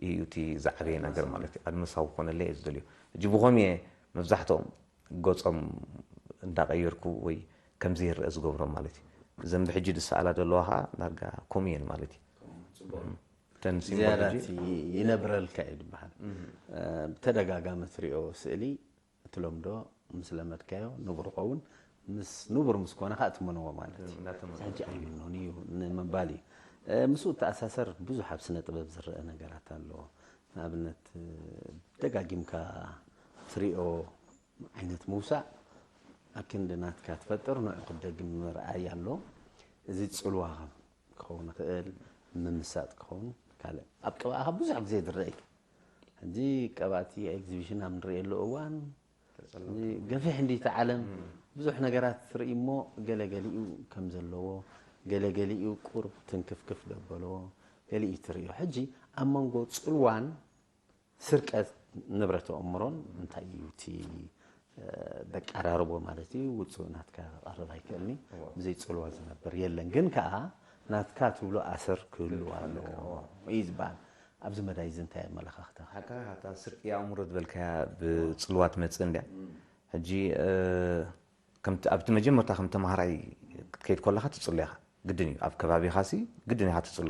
እዩ እቲ ዝዓበየ ነገር ማለት እዩ ኣድመሳዊ ክኾነለይ እየ ዝደልዮ ሕጂ ብኸም እየ መብዛሕትኦም ገጾም እንዳቐየርኩ ወይ ከምዚ ይረአ ዝገብሮም ማለት እዩ እዘን ብሕጂ ዝሰኣላ ዘለዋ ከዓ ዳርጋ ከምኡ እየን ማለት እዩ ተን ሲምቦል ዝያዳ ሕጂ እቲ ይነብረልካ እዩ ዝበሃል ብተደጋጋሚ ትሪኦ ስእሊ እቲ ሎምዶ ምስ ለመድካዮ ንቡር ኸውን ምስ ንቡር ምስ ኮነ ከዓ ትመንዎ ማለት እዩ ሕጂ ኣይምኖን እዩ ንምባል እዩ ምስኡ ተኣሳሰር ብዙሕ ኣብ ስነ ጥበብ ዝረአ ነገራት ኣለዎ ንኣብነት ደጋጊምካ ትሪኦ ዓይነት ምውሳእ ኣብ ክንዲ ናትካ ትፈጥር ንዑ ክትደግም ምርኣይ ኣሎ እዚ ፅልዋ ክኸውን ይኽእል ምምሳጥ ክኸውን ካልእ ኣብ ቅብኣኻ ብዙሕ ግዜ ዝረአ እዩ ሕጂ ቀባእቲ ኤግዚቢሽን ኣብ ንርእየሉ እዋን፣ ሕጂ ገፊሕ እንዲ እቲ ዓለም ብዙሕ ነገራት ትርኢ እሞ፣ ገለ ገሊኡ ከም ዘለዎ፣ ገለ ገሊኡ ቁሩብ ትንክፍክፍ ደበሎ፣ ገሊኡ ትርእዮ። ሕጂ ኣብ መንጎ ጽልዋን ስርቀት ንብረት ኣእምሮን እንታይ እዩ እቲ፣ እ፣ ደቃራርቦ ማለት እዩ? ውጹእ ናትካ ክቐርብ ኣይክእልኒ። እዎ። ብዘይ ጽልዋ ዝነብር የለን። ግን ከኣ ናትካ ትብሎ ኣሰር ክህሉ ክህሉ ኣለዎ ኣለዎ። እዩ ዝበሃል። ኣብዚ መዳይ እዚ እንታይ ኣመለኻኽታ? ሓቃ እታ ስርቂ ኣእምሮ ዝበልካያ ብጽልዋ ትመጽእ እንድያ። ሕጂ፣ እ፣ ከምቲ ኣብቲ መጀመርታ ከም ተማሃራይ ክትከይድ ከለኻ ትጽሎ ኢኻ። ግድን እዩ። ኣብ ከባቢኻሲ ግድን ኢኻ ትጽሎ።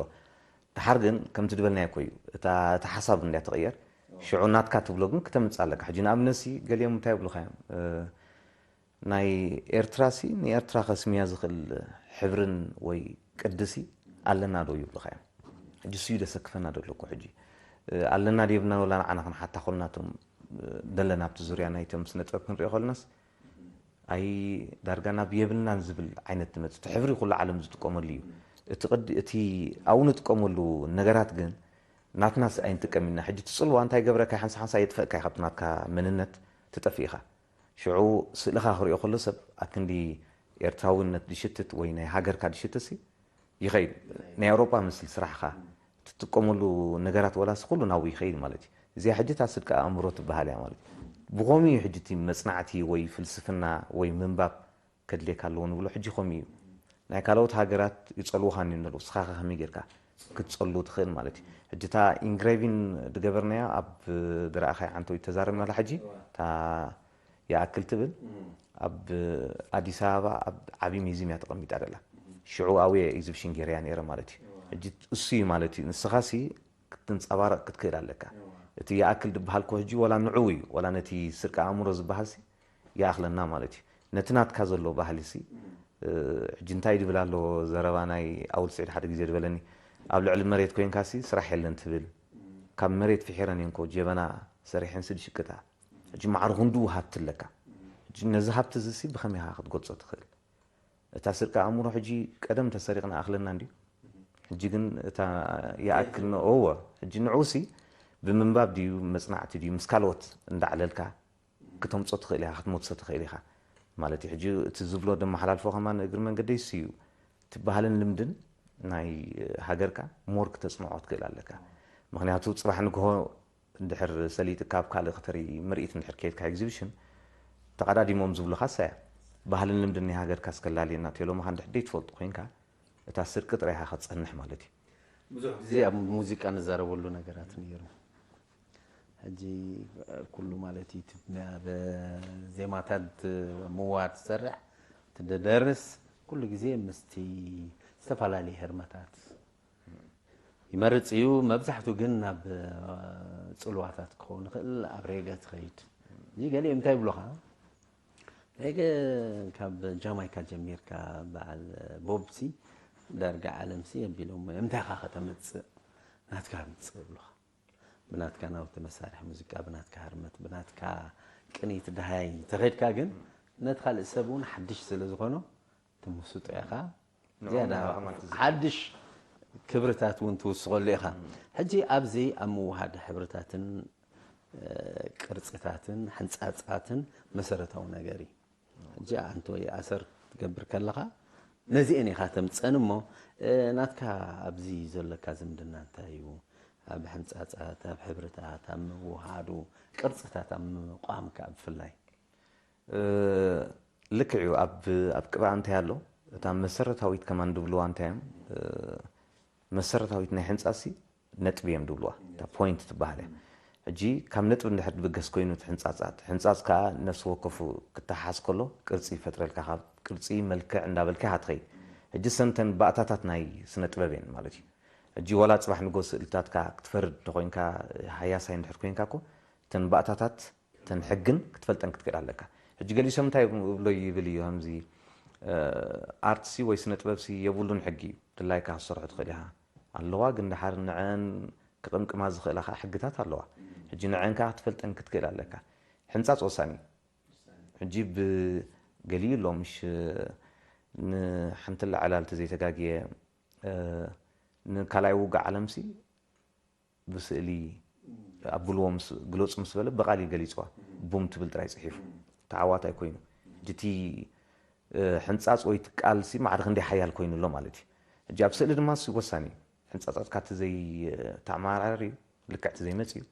ድሓር ግን ከምቲ ዝበልናዮ እኮ እዩ። እታ፣ እታ ሓሳብ እንድያ ትቕየር። ሽዑ ናትካ ትብሎ ግን ክተምጽእ ኣለካ። ሕጂ ንኣብነትሲ ገሊኦም እንታይ ይብሉኻ እዮም? እ፣ ናይ ኤርትራሲ ንኤርትራ ከስምያ ዝኽእል ሕብርን ወይ ቅድሲ ኣለና ዶ ይብሉኻ እዮም። ሕጂ እሱ እዩ ደሰክፈና ዘሎ እኮ ሕጂ። እ፣ ኣለና ዶ የብልና ወላ ንዓና ክንሓታ ኮልና እቶም፣ እ፣ ዘለና ኣብቲ ዙርያ ናይቶም ስነ ጥበብ ክንሪኦ ከለናስ ኣይ ዳርጋ ናብ የብልናን ዝብል ዓይነት ትመጽእ። እቲ ሕብሪ ኩሉ ዓለም ዝጥቀመሉ እዩ። እቲ ቅዲ፣ እቲ ኣብኡ ንጥቀመሉ ነገራት ግን ናትናስ ኣይንጥቀም ኢና። ሕጂ እቲ ጽልዋ እንታይ ገብረካ? ሓንሳ ሓንሳ የጥፈእካ እዩ፣ ካብቲ ናትካ መንነት ትጠፍእ ኢኻ። ሽዑ ስእልኻ ክሪኦ ከሎ ሰብ ኣክንዲ ኤርትራውነት ድሽትት ወይ ናይ ሃገርካ ድሽትትሲ ይኸይድ። ናይ ኣውሮጳ ምስል ስራሕኻ ትጥቀመሉ ነገራት ወላስ ኩሉ ናብኡ ይኸይድ ማለት እዩ። እዚኣ ሕጂ እታ ስድቂ ኣእምሮ ትበሃል እያ ማለት እዩ። ብኸምኡ እዩ ሕጂ እቲ መጽናዕቲ ወይ ፍልስፍና ወይ ምንባብ ከድልየካ ኣለዎ ንብሎ ሕጂ ከምኡ እዩ። ናይ ካልኦት ሃገራት ይጸልዉኻ እንዲዮም ዘለዉ፣ ንስኻ ከ ከመይ ጌርካ ክትጸሉ ትኽእል ማለት እዩ። ሕጂ እታ ኢንግሬቪን ዝገበርናያ ኣብ ዝረኣኻያ ዓንቶ እዩ ተዛረብናላ ሕጂ፣ እታ ይኣክል ትብል፣ ኣብ ኣዲስ ኣበባ ኣብ ዓቢ ሚዚም እያ ተቐሚጣ ዘላ። ሽዑ ኣብየ ኤግዚቢሽን ገይረያ ነይረ ማለት እዩ። ሕጂ እሱ እዩ ማለት እዩ። ንስኻሲ ክትንጸባረቕ ክትክእል ኣለካ። እቲ ይኣክል ዝበሃል እኮ ሕጂ ዋላ ንዕኡ እዩ፣ ዋላ ነቲ ስርቂ ኣእምሮ ዝበሃልሲ ይኣኽለና ማለት እዩ። ነቲ ናትካ ዘሎ ባህሊሲ፣ እ፣ ሕጂ እንታይ ድብል ኣሎ ዘረባ ናይ ኣውል ስዒድ ሓደ ግዜ ዝበለኒ፣ ኣብ ልዕሊ መሬት ኮይንካሲ ስራሕ የለን ትብል። ካብ መሬት ፍሒረን እየን እኮ ጀበና ሰሪሐንሲ ድሽቅጣ። ሕጂ ማዕረ ክንድኡ ሃብቲ ኣለካ። ሕጂ ነዚ ሃብቲ እዚሲ ብኸመይ ኢኻ ክትገልጾ ትኽእል? እታ ስርቂ ኣእምሮ ሕጂ ቀደም ተሰሪቕና ኣኽለና እንድዩ። ሕጂ ግን እታ ይኣክል ን-፣ እወ፣ ሕጂ ንዕኡሲ ብምንባብ ድዩ፣ መጽናዕቲ ድዩ፣ ምስ ካልኦት እንዳዕለልካ ክተምጾ ትኽእል ኢኻ፣ ክትመልሶ ትኽእል ኢኻ። ማለት እዩ፣ ሕጂ እቲ ዝብሎ ደመሓላልፎ ከማን እግሪ መንገደይስ እዩ። እቲ ባህልን ልምድን ናይ ሃገርካ ሞር ክተጽንዖ ትኽእል ኣለካ። ምኽንያቱ ጽባሕ ንግሆ እንድሕር ሰሊጥካ ኣብ ካልእ ከተርኢ ምርኢት እንድሕር ከይድካ ኤግዚቢሽን፣ ተቐዳዲሞም ዝብሉኻ እሳ እያ። ባህልን ልምድን ናይ ሃገርካ እስከላልየና ተሎምኻ እንድሕር ደይትፈልጡ ኮይንካ፣ እታ ስርቂ ጥራይ ኢኻ ክትጸንሕ ማለት እዩ። ብዙሕ ግዜ ኣብ ሙዚቃ ንዛረበሉ ነገራት ነይሩ። ሕጂ ኩሉ ማለት እዩ፣ እቲ ብ-፣ ዜማታት ምዋድ ትሰርሕ፣ ትደርስ፣ ኩሉ ግዜ ምስቲ ዝተፈላለየ ህርመታት ይመርጽ እዩ። መብዛሕቱ ግን ናብ ጽልዋታት ክኸውን ይኽእል፣ ኣብ ሬገ ትኸይድ። እዚ ገሊኦም እንታይ ይብሉኻ? ሬገ ካብ ጃማይካ ጀሚርካ በዓል ቦብሲ ዳርጋ ዓለምሲ የቢሎሞ እዮም። እንታይ ኢኻ ከተምጽእ? ናትካ ምጽእ ይብሉኻ። ብናትካ ናውቲ መሳርሒ ሙዚቃ፣ ብናትካ ህርመት፣ ብናትካ ቅኒት ደሃይ ተኸድካ ግን ነቲ ካልእ ሰብ እውን ሓድሽ ስለ ዝኾኖ ትምስጦ ኢኻ። ንዕኦም ዝያዳ ኢኻ ከማን ትዝክር። ሓድሽ ክብርታት እውን ትውስኸሉ ኢኻ። ሕጂ ኣብዚ ኣብ ምውሃድ ሕብርታትን፣ እ፣ ቅርጽታትን ሕንጻጻትን መሰረታዊ ነገር እዩ። ሕጂ ኣንተ ወይ ኣሰር ክትገብር ከለኻ ነዚአን ኢኻ ተምጸን እሞ፣ እ፣ ናትካ ኣብዚ ዘለካ ዝምድና እንታይ እዩ? ኣብ ሕንጻጻት፣ ኣብ ሕብርታት፣ ኣብ ምውሃዱ፣ ቅርጽታት ኣብ ምቋምካ ብፍላይ? እ፣ ልክዕ እዩ። ኣብ፣ ኣብ ቅብኣ እንታይ ኣሎ? እታ መሰረታዊት ከማን ድብልዋ እንታይ እዮም? እ፣ መሰረታዊት ናይ ሕንጻጽሲ ነጥቢ እዮም ድብልዋ። እታ ፖይንት ትበሃል እያ። ሕጂ ካብ ነጥቢ እንድሕር ድብገስ ኮይኑ እቲ ሕንጻጽ፣ እቲ ሕንጻጽ ከኣ ነፍሲ ወከፉ ክተሓዝ ከሎ ቅርጺ ይፈጥረልካ። ካብ ቅርጺ መልክዕ እንዳበልካ ኢኻ ትኸይድ። ሕጂ ሰንተን ባእታታት ናይ ስነ ጥበብ እየን ማለት እዩ። ሕጂ ዋላ ጽባሕ ንጎ ስእልታትካ ክትፈርድ እንተኾይንካ፣ ሃያሳይ እንድሕር ኮይንካ እኮ እተን ባእታታት እተን ሕግን ክትፈልጠን ክትክእል ኣለካ። ሕጂ ገሊኡ ሰብ እንታይ ይብሎ ይብል እዩ፣ ከምዚ፣ እ፣ ኣርትሲ ወይ ስነ ጥበብሲ የብሉን ሕጊ እዩ፣ ድላይካ ክትሰርሖ ትኽእል ኢኻ። ኣለዋ፣ ግን ደሓር ንዐን ክቕምቅማ ዝኽእላ ኸዓ ሕግታት ኣለዋ። ሕጂ ንዐን ከኣ ክትፈልጠን ክትክእል ኣለካ። ሕንጻጽ ወሳኒ እዩ። ሕጂ ብገሊኡ ኣሎ፣ ምሽ ንሓንቲ ኣላ ዕላል ተዘይተጋግየ፣ እ፣ ንካልኣይ ውግእ ዓለምሲ ብስእሊ ኣብልዎ ምስ ግለፁ ምስ በለ ብቓል እዩ ገሊፅዋ። ቡም ትብል ጥራይ ፅሒፉ ተዓዋታይ ኮይኑ እቲ ሕንፃፅ ወይ ትቃልሲ ማዕረ ክንደይ ሓያል ኮይኑ ኣሎ ማለት እዩ። ሕጂ ኣብ ስእሊ ድማ እሱ ወሳኒ እዩ። ሕንፃፃትካ እቲ ዘይተዓማራሪ እዩ፣ ልክዕ እቲ ዘይመፅ እዩ።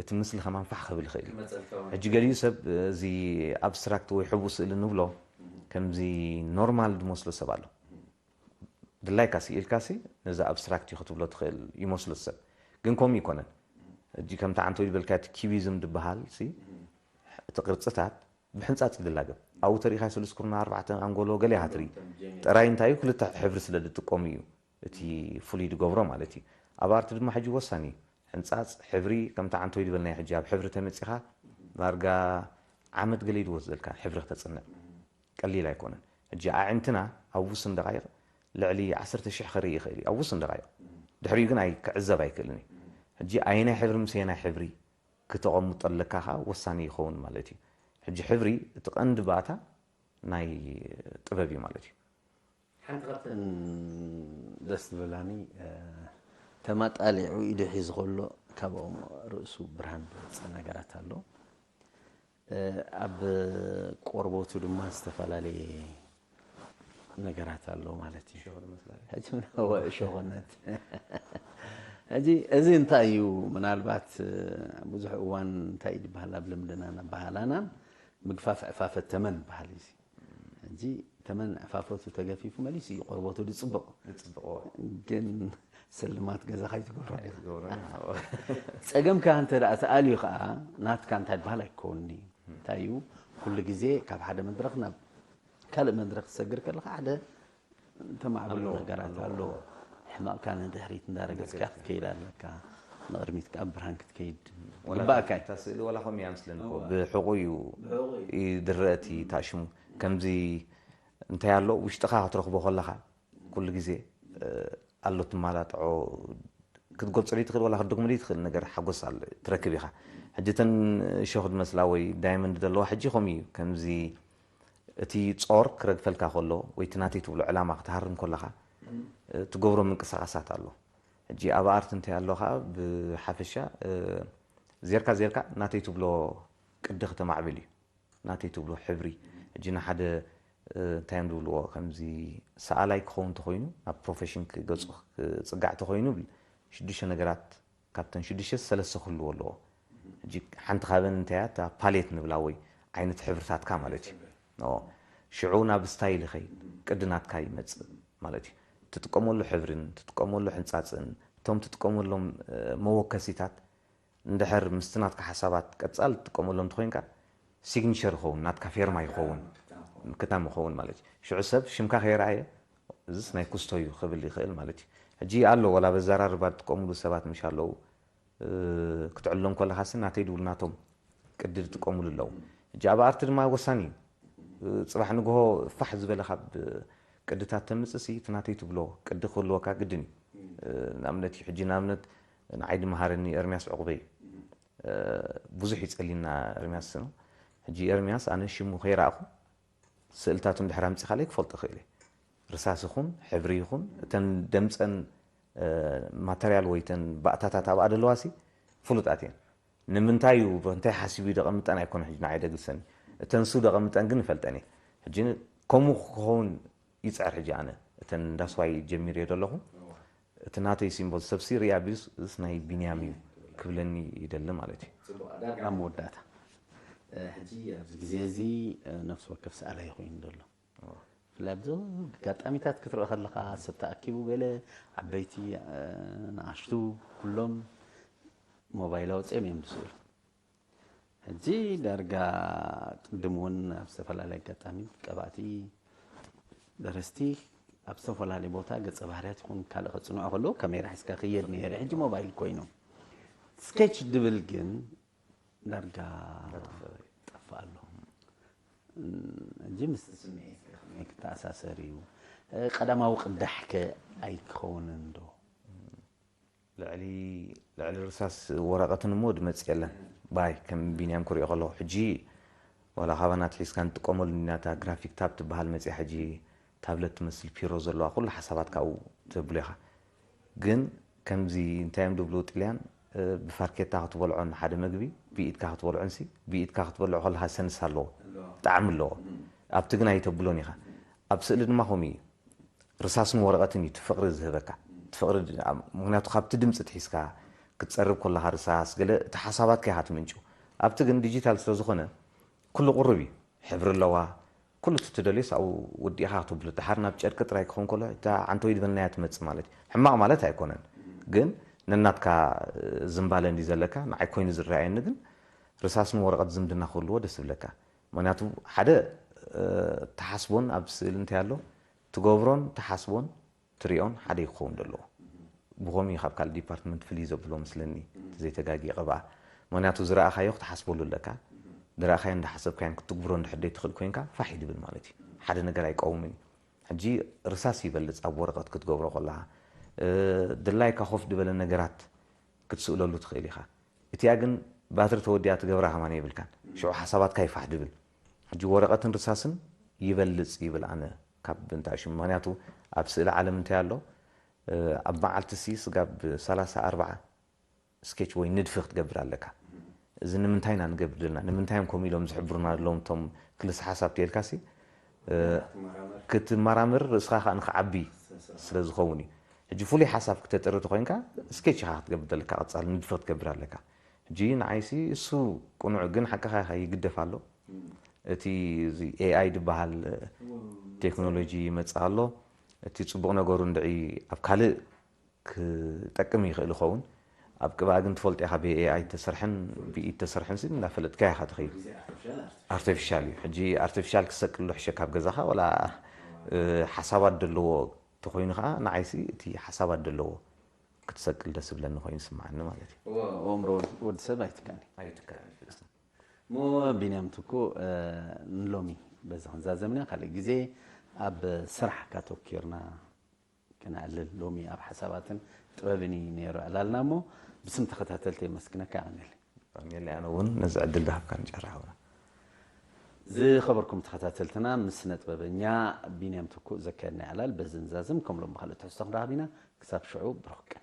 እቲ ምስሊ ከማን ፋሕ ክብል ይኽእል እዩ። ሕጂ ገሊኡ ሰብ እዚ ኣብስትራክት ወይ ሕቡእ ስእሊ ንብሎ ከምዚ ኖርማል ዝመስሎ ሰብ ኣሎ። ድላይካ ስኢልካሲ ነዚ ኣብስትራክት እዩ ክትብሎ ትኽእል ይመስሎ ሰብ፣ ግን ከምኡ ይኮነን። ሕጂ ከምቲ ዓንተው ዝበልካ እቲ ኪቢዝም ዝበሃል ሲ እቲ ቅርፅታት ብሕንፃፅ ይድላገብ። ኣብኡ ተሪኢኻ ስሉስ ኩርና ኣርባዕተ ኣንጎሎ ገለ ኢኻ ትርኢ። ጥራይ እንታይ እዩ ክልተ ሕብሪ ስለ ዝጥቀሙ እዩ እቲ ፍሉይ ዝገብሮ ማለት እዩ። ኣብ ኣርቲ ድማ ሕጂ ወሳኒ እዩ። ሕንፃፅ ሕብሪ ከምቲ ዓንተው ዝበልናዮ ሕጂ ኣብ ሕብሪ ተመፂኻ ዳርጋ ዓመት ገለ እዩ ዝወስደልካ ሕብሪ ክተፅንዕ። ቀሊል ኣይኮነን። ሕጂ ኣዒንትና ኣብ ውሱን ደቓይቕ ልዕሊ ዓሰርተ ሽሕ ክርኢ ይኽእል እዩ ኣብ ውሱን ደቓይቕ። ድሕሪኡ ግን ኣይ ክዕዘብ ኣይክእልን እዩ። ሕጂ ኣየናይ ሕብሪ ምስ ኣየናይ ሕብሪ ክተቐምጦ ኣለካ ከዓ ወሳኒ ይኸውን ማለት እዩ። ሕጂ ሕብሪ እቲ ቀንዲ ባእታ ናይ ጥበብ እዩ ማለት እዩ። ሓንቲ ካብተን ደስ ዝብላኒ ተማጣሊዑ ኢዱ ሒዙ ከሎ ካብኦም ርእሱ ብርሃን ዝወፅእ ነገራት ኣሎ። ኣብ ቆርበቱ ድማ ዝተፈላለየ ነገራት ኣሎ ማለት እዩ። ሕጂ ምናልባት እሾኽነት ሕጂ እዚ እንታይ እዩ? ምናልባት ብዙሕ እዋን እንታይ እዩ ዝበሃል ኣብ ልምድናን ኣበሃህላናን ምግፋፍ ዕፋፈት ተመን በሃል እዩ። ሕጂ ተመን ዕፋፈቱ ተገፊፉ መሊሱ እዩ ቆርበቱ ዝፅብቕ። ግን ስልማት ገዛኻ ኣይትገብሮ። ፀገምካ እንተ ደኣ ተኣልዩ ከዓ ናትካ እንታይ ዝበሃል ኣይክከውንኒ። እንታይ እዩ ኩሉ ግዜ ካብ ሓደ መድረኽ ናብ ካልእ መድረኽ ትሰግር ከለኻ ሓደ ተማዕብሎ ነገራት ኣለዎ። ሕማቕካ ንድሕሪት እንዳረገፅካ ክትከይድ ኣለካ። ንቕድሚት ከዓ ብርሃን ክትከይድ ግባእካ እዩ። እታ ስእሊ ዋላ ከምኡ እያ ምስለኒ እኮ። ብሕቑ እዩ ይድረእ እቲ ታሽሙ። ከምዚ እንታይ ኣሎ ውሽጥኻ ክትረኽቦ ከለኻ ኩሉ ግዜ ኣሎ ትማላጥዖ ክትገልጾ ዘይትኽእል ዋላ ክትደግሞ ዘይትኽእል ነገር ሓጎስ ኣሎ ትረክብ ኢኻ። ሕጂ እተን እሾኽ ዝመስላ ወይ ዳይመንድ ዘለዋ ሕጂ ከምኡ እዩ ከምዚ እቲ ጾር ክረግፈልካ ከሎ ወይ እቲ ናተይ ትብሎ ዕላማ ክትሃርም ከለኻ ትገብሮ ምንቅስቓሳት ኣሎ። ሕጂ ኣብ ኣርት እንታይ ኣሎ ከዓ ብሓፈሻ ዜርካ ዜርካ ናተይ ትብሎ ቅዲ ክተማዕብል እዩ። ናተይ ትብሎ ሕብሪ ሕጂ ንሓደ እንታይ እዮም ዝብልዎ ከምዚ ሰኣላይ ክኸውን እንተኮይኑ ናብ ፕሮፌሽን ክገፁ ክፅጋዕ እንተኮይኑ ብል ሽዱሽተ ነገራት ካብተን ሽዱሽተ ሰለስተ ክህልዎ ኣለዎ። ሕጂ ሓንቲ ካብን እንታይ እያ እታ ፓሌት ንብላ ወይ ዓይነት ሕብርታትካ ማለት እዩ። ሽዑ ናብ ስታይል ይኸይድ ቅዲ ናትካ ይመፅእ ማለት እዩ። ትጥቀመሉ ሕብርን ትጥቀመሉ ሕንፃፅን እቶም ትጥቀመሎም መወከሲታት እንድሕር ምስቲ ናትካ ሓሳባት ቀጻል ትጥቀመሎም እንተኮይንካ ሲግኒቸር ይኸውን ናትካ ፌርማ ይኸውን ክታም ይኸውን ማለት እዩ። ሽዑ ሰብ ሽምካ ከይረኣየ እዚስ ናይ ኩስቶ እዩ ክብል ይኽእል ማለት እዩ። ሕጂ ኣሎ ወላ በዘራርባ ዝጥቀምሉ ሰባት ምሽ ኣለዉ ክትዕሎም ከለኻሲ ናተይ ድብሉ ናቶም ቅዲ ዝጥቀምሉ ኣለዉ። ሕጂ ኣብ ኣርቲ ድማ ወሳኒ እዩ። ጽባሕ ንግሆ ፋሕ ዝበለ ካብ ቅድታት ተምጽእ ሲ እቲ ናተይ ትብሎ ቅዲ ክህልወካ ግድን እዩ። ንኣብነት እዩ ሕጂ ንኣብነት ንዓይ ድመሃረኒ ኤርምያስ ዕቑበይ ብዙሕ ይጸሊና ኤርምያስ ስኖ ሕጂ ኤርምያስ ኣነ ሽሙ ከይረኣኹ ስእልታቱ እንድሕር ኣምጺኻለይ ክፈልጦ ክእል እየ። ርሳስ ይኹን ሕብሪ ይኹን እተን ደምፀን ማተርያል ወይ እተን ባእታታት ኣብኣ ደለዋ ሲ ፍሉጣት እየን። ንምንታይ እዩ እንታይ ሓሲቡ እዩ ደቐምጠን ኣይኮነ ሕጂ ንዓይ ደግልሰኒ እተን ሱ ደቐምጠን ግን ይፈልጠን እየ። ሕጂ ከምኡ ክኸውን ይፅዕር ሕጂ ኣነ እተን እንዳስዋይ ጀሚር እየ ዘለኹ እቲ ናተይ ሲምቦል ሰብ ሲ ሪኣ ቢሉስ እስ ናይ ቢንያም እዩ ክብለኒ ይደሊ ማለት እዩ። ዳርጋ መወዳእታ ሕጂ ኣብዚ ግዜ እዚ ነፍሲ ወከፍ ሰኣላይ ኮይኑ ዘሎ ብፍላይ ኣብዚ ኣጋጣሚታት ክትርኢ ከለካ ሰብ ተኣኪቡ ገለ ዓበይቲ ንኣሽቱ ኩሎም ሞባይል ኣውፅኦም እዮም ዝስእሉ። ሕጂ ዳርጋ ቅድም እውን ኣብ ዝተፈላለየ ኣጋጣሚ ቀባእቲ ደረስቲ ኣብ ዝተፈላለየ ቦታ ገፀ ባህርያት ይኹን ካልእ ከፅንዑ ከለዉ ካሜራ ሒዝካ ክየድ ነይረ። ሕጂ ሞባይል ኮይኑ ስኬች ድብል ግን ዳርጋ ጠፍእ ኣሎ። ሕጂ ምስ ስምዒት ከመይ ክተኣሳሰር እዩ? ቀዳማዊ ቅዳሕ ከ ኣይክኸውንን ዶ? ልዕሊ ልዕሊ ርሳስ ወረቐትን እሞ ድመጽእ የለን ባይ ከም ቢንያም ክሪኦ ከለኹ ሕጂ ዋላ ካባና ትሒዝካ ንጥቀመሉ ናታ ግራፊክ ታብ ትበሃል መጽያ ሕጂ ታብለት ትመስል ፒሮ ዘለዋ ኩሉ ሓሳባት ካብኡ ተብሉ ኢኻ ግን ከምዚ እንታይ እዮም ድብሉ ጥልያን ብፋርኬታ ክትበልዖን ሓደ መግቢ ብኢድካ ክትበልዖን ሲ ብኢድካ ክትበልዖ ከለካ ሰንስ ኣለዎ፣ ጣዕሚ ኣለዎ። ኣብቲ ግን ኣይተብሎን ኢኻ። ኣብ ስእሊ ድማ ከምኡ እዩ። ርሳስን ወረቐትን እዩ እቲ ፍቕሪ ዝህበካ። እቲ ፍቕሪ ድ- ኣብ- ምክንያቱ ካብቲ ድምፂ ትሒዝካ ክትፀርብ ከለካ ርሳስ ገለ እቲ ሓሳባትካ ኢኻ ትምንጩ። ኣብቲ ግን ዲጂታል ስለ ዝኾነ ኩሉ ቁሩብ እዩ። ሕብሪ ኣለዋ። ኩሉ እቲ ትደልዮስ ኣብኡ ወዲእኻ ክትብሉ። ድሓር ናብ ጨርቂ ጥራይ ክኸውን ከሎ እታ ዓንተወይ ዝበልናያ ትመጽእ ማለት እዩ። ሕማቕ ማለት ኣይኮነን። ግን ነናትካ ዝምባለ እንዲ ዘለካ ንዓይ ኮይኑ ዝረኣየኒ ግን ርሳስን ወረቐት ዝምድና ክህልዎ ደስ ይብለካ። ምክንያቱ ሓደ ትሓስቦን ኣብ ስእሊ እንታይ ኣሎ ትገብሮን ትሓስቦን ትሪኦን ሓደ ክኸውን ዘለዎ። ብኸምኡ እዩ ካብ ካልእ ዲፓርትመንት ፍልይ ዘብሎ መስለኒ፣ እንተዘይተጋጊ ቀብኣ። ምኽንያቱ ዝረኣኻዮ ክትሓስበሉ ኣለካ። ዝረኣኻዮ እንዳሓሰብካዮን ክትግብሮ እንድሕር ደይትኽእል ኮይንካ ፋሕ ይድብል ማለት እዩ። ሓደ ነገር ኣይቀውምን እዩ። ሕጂ ርሳስ ይበልጽ ኣብ ወረቐት ክትገብሮ ከለኻ። ድላይካ ኮፍ ድበለ ነገራት ክትስእለሉ ትኽእል ኢኻ። እቲኣ ግን ባትሪ ተወዲኣ ትገብራ ከማን የብልካን። ሽዑ ሓሳባትካ ይፋሕ ድብል። ሕጂ ወረቐትን ርሳስን ይበልጽ ይብል ኣነ ካብ ብንታ ሽም። ምኽንያቱ ኣብ ስእሊ ዓለም እንታይ ኣሎ? ኣብ መዓልቲ ሲ ስጋብ ሰላሳ ኣርባዓ ስኬች ወይ ንድፊ ክትገብር ኣለካ። እዚ ንምንታይ ኢና ንገብር ዘለና? ንምንታይ እዮም ከምኡ ኢሎም ዝሕብሩና ዘለዎም እቶም ክልስ ሓሳብ ተልካ ሲ ክትመራመር ርእስኻ ከዓ ንክዓቢ ስለ ዝኸውን እዩ። ሕጂ ፍሉይ ሓሳብ ክተጥሪ ተኮይንካ ስኬች ኢኻ ክትገብር ዘለካ፣ ቀፃሊ ንድፊ ክትገብር ኣለካ። ሕጂ ንዓይሲ እሱ ቅኑዕ ግን ሓቅኻ ኢኻ ይግደፍ ኣሎ። እቲ እዚ ኤኣይ ዝበሃል ቴክኖሎጂ ይመፅእ ኣሎ። እቲ ፅቡቕ ነገሩ እንድዒ ኣብ ካልእ ክጠቅም ይኽእል ይኸውን። ኣብ ቅብኣ ግን ትፈልጦ ኢኻ ብኤኣይ ተሰርሐን ብኢድ ተሰርሐን ሲ እንዳፈለጥካ ኢኻ ትኸይድ። ኣርቲፊሻል እዩ። ሕጂ ኣርቲፊሻል ክሰቅል ዶ ሕሸ ካብ ገዛኻ ወላ ሓሳባት ዘለዎ ተኮይኑ ከዓ ንዓይሲ እቲ ሓሳባት ዘለዎ ክትሰቅል ደስ ዝብለኒ ኮይኑ ይስምዓኒ ማለት እዩ። ኣእምሮ ወዲ ሰብ ኣይትካኒ ኣይትካል እሞ ቢንያም ትኩ ንሎሚ በዚ ክንዛዘምና ካልእ ግዜ ኣብ ስራሕ ካተኪርና ክነዕልል ሎሚ ኣብ ሓሳባትን ጥበብን እዩ ነይሩ ዕላልና እሞ ብስም ተኸታተልቲ የመስግነካ። የቐንየለይ። ኣነ እውን ነዚ ዕድል ዝሃብካኒ ጫራ ሓውና። ዝኸበርኩም ተኸታተልትና ምስ ስነ ጥበበኛ ቢንያም ትኩእ ዘካየድና ዕላል በዚ ንዛዝም። ከም ሎም ብካልእ ትሕዝቶ ክንረኸብ ኢና። ክሳብ ሽዑ ብሩክ ቀን።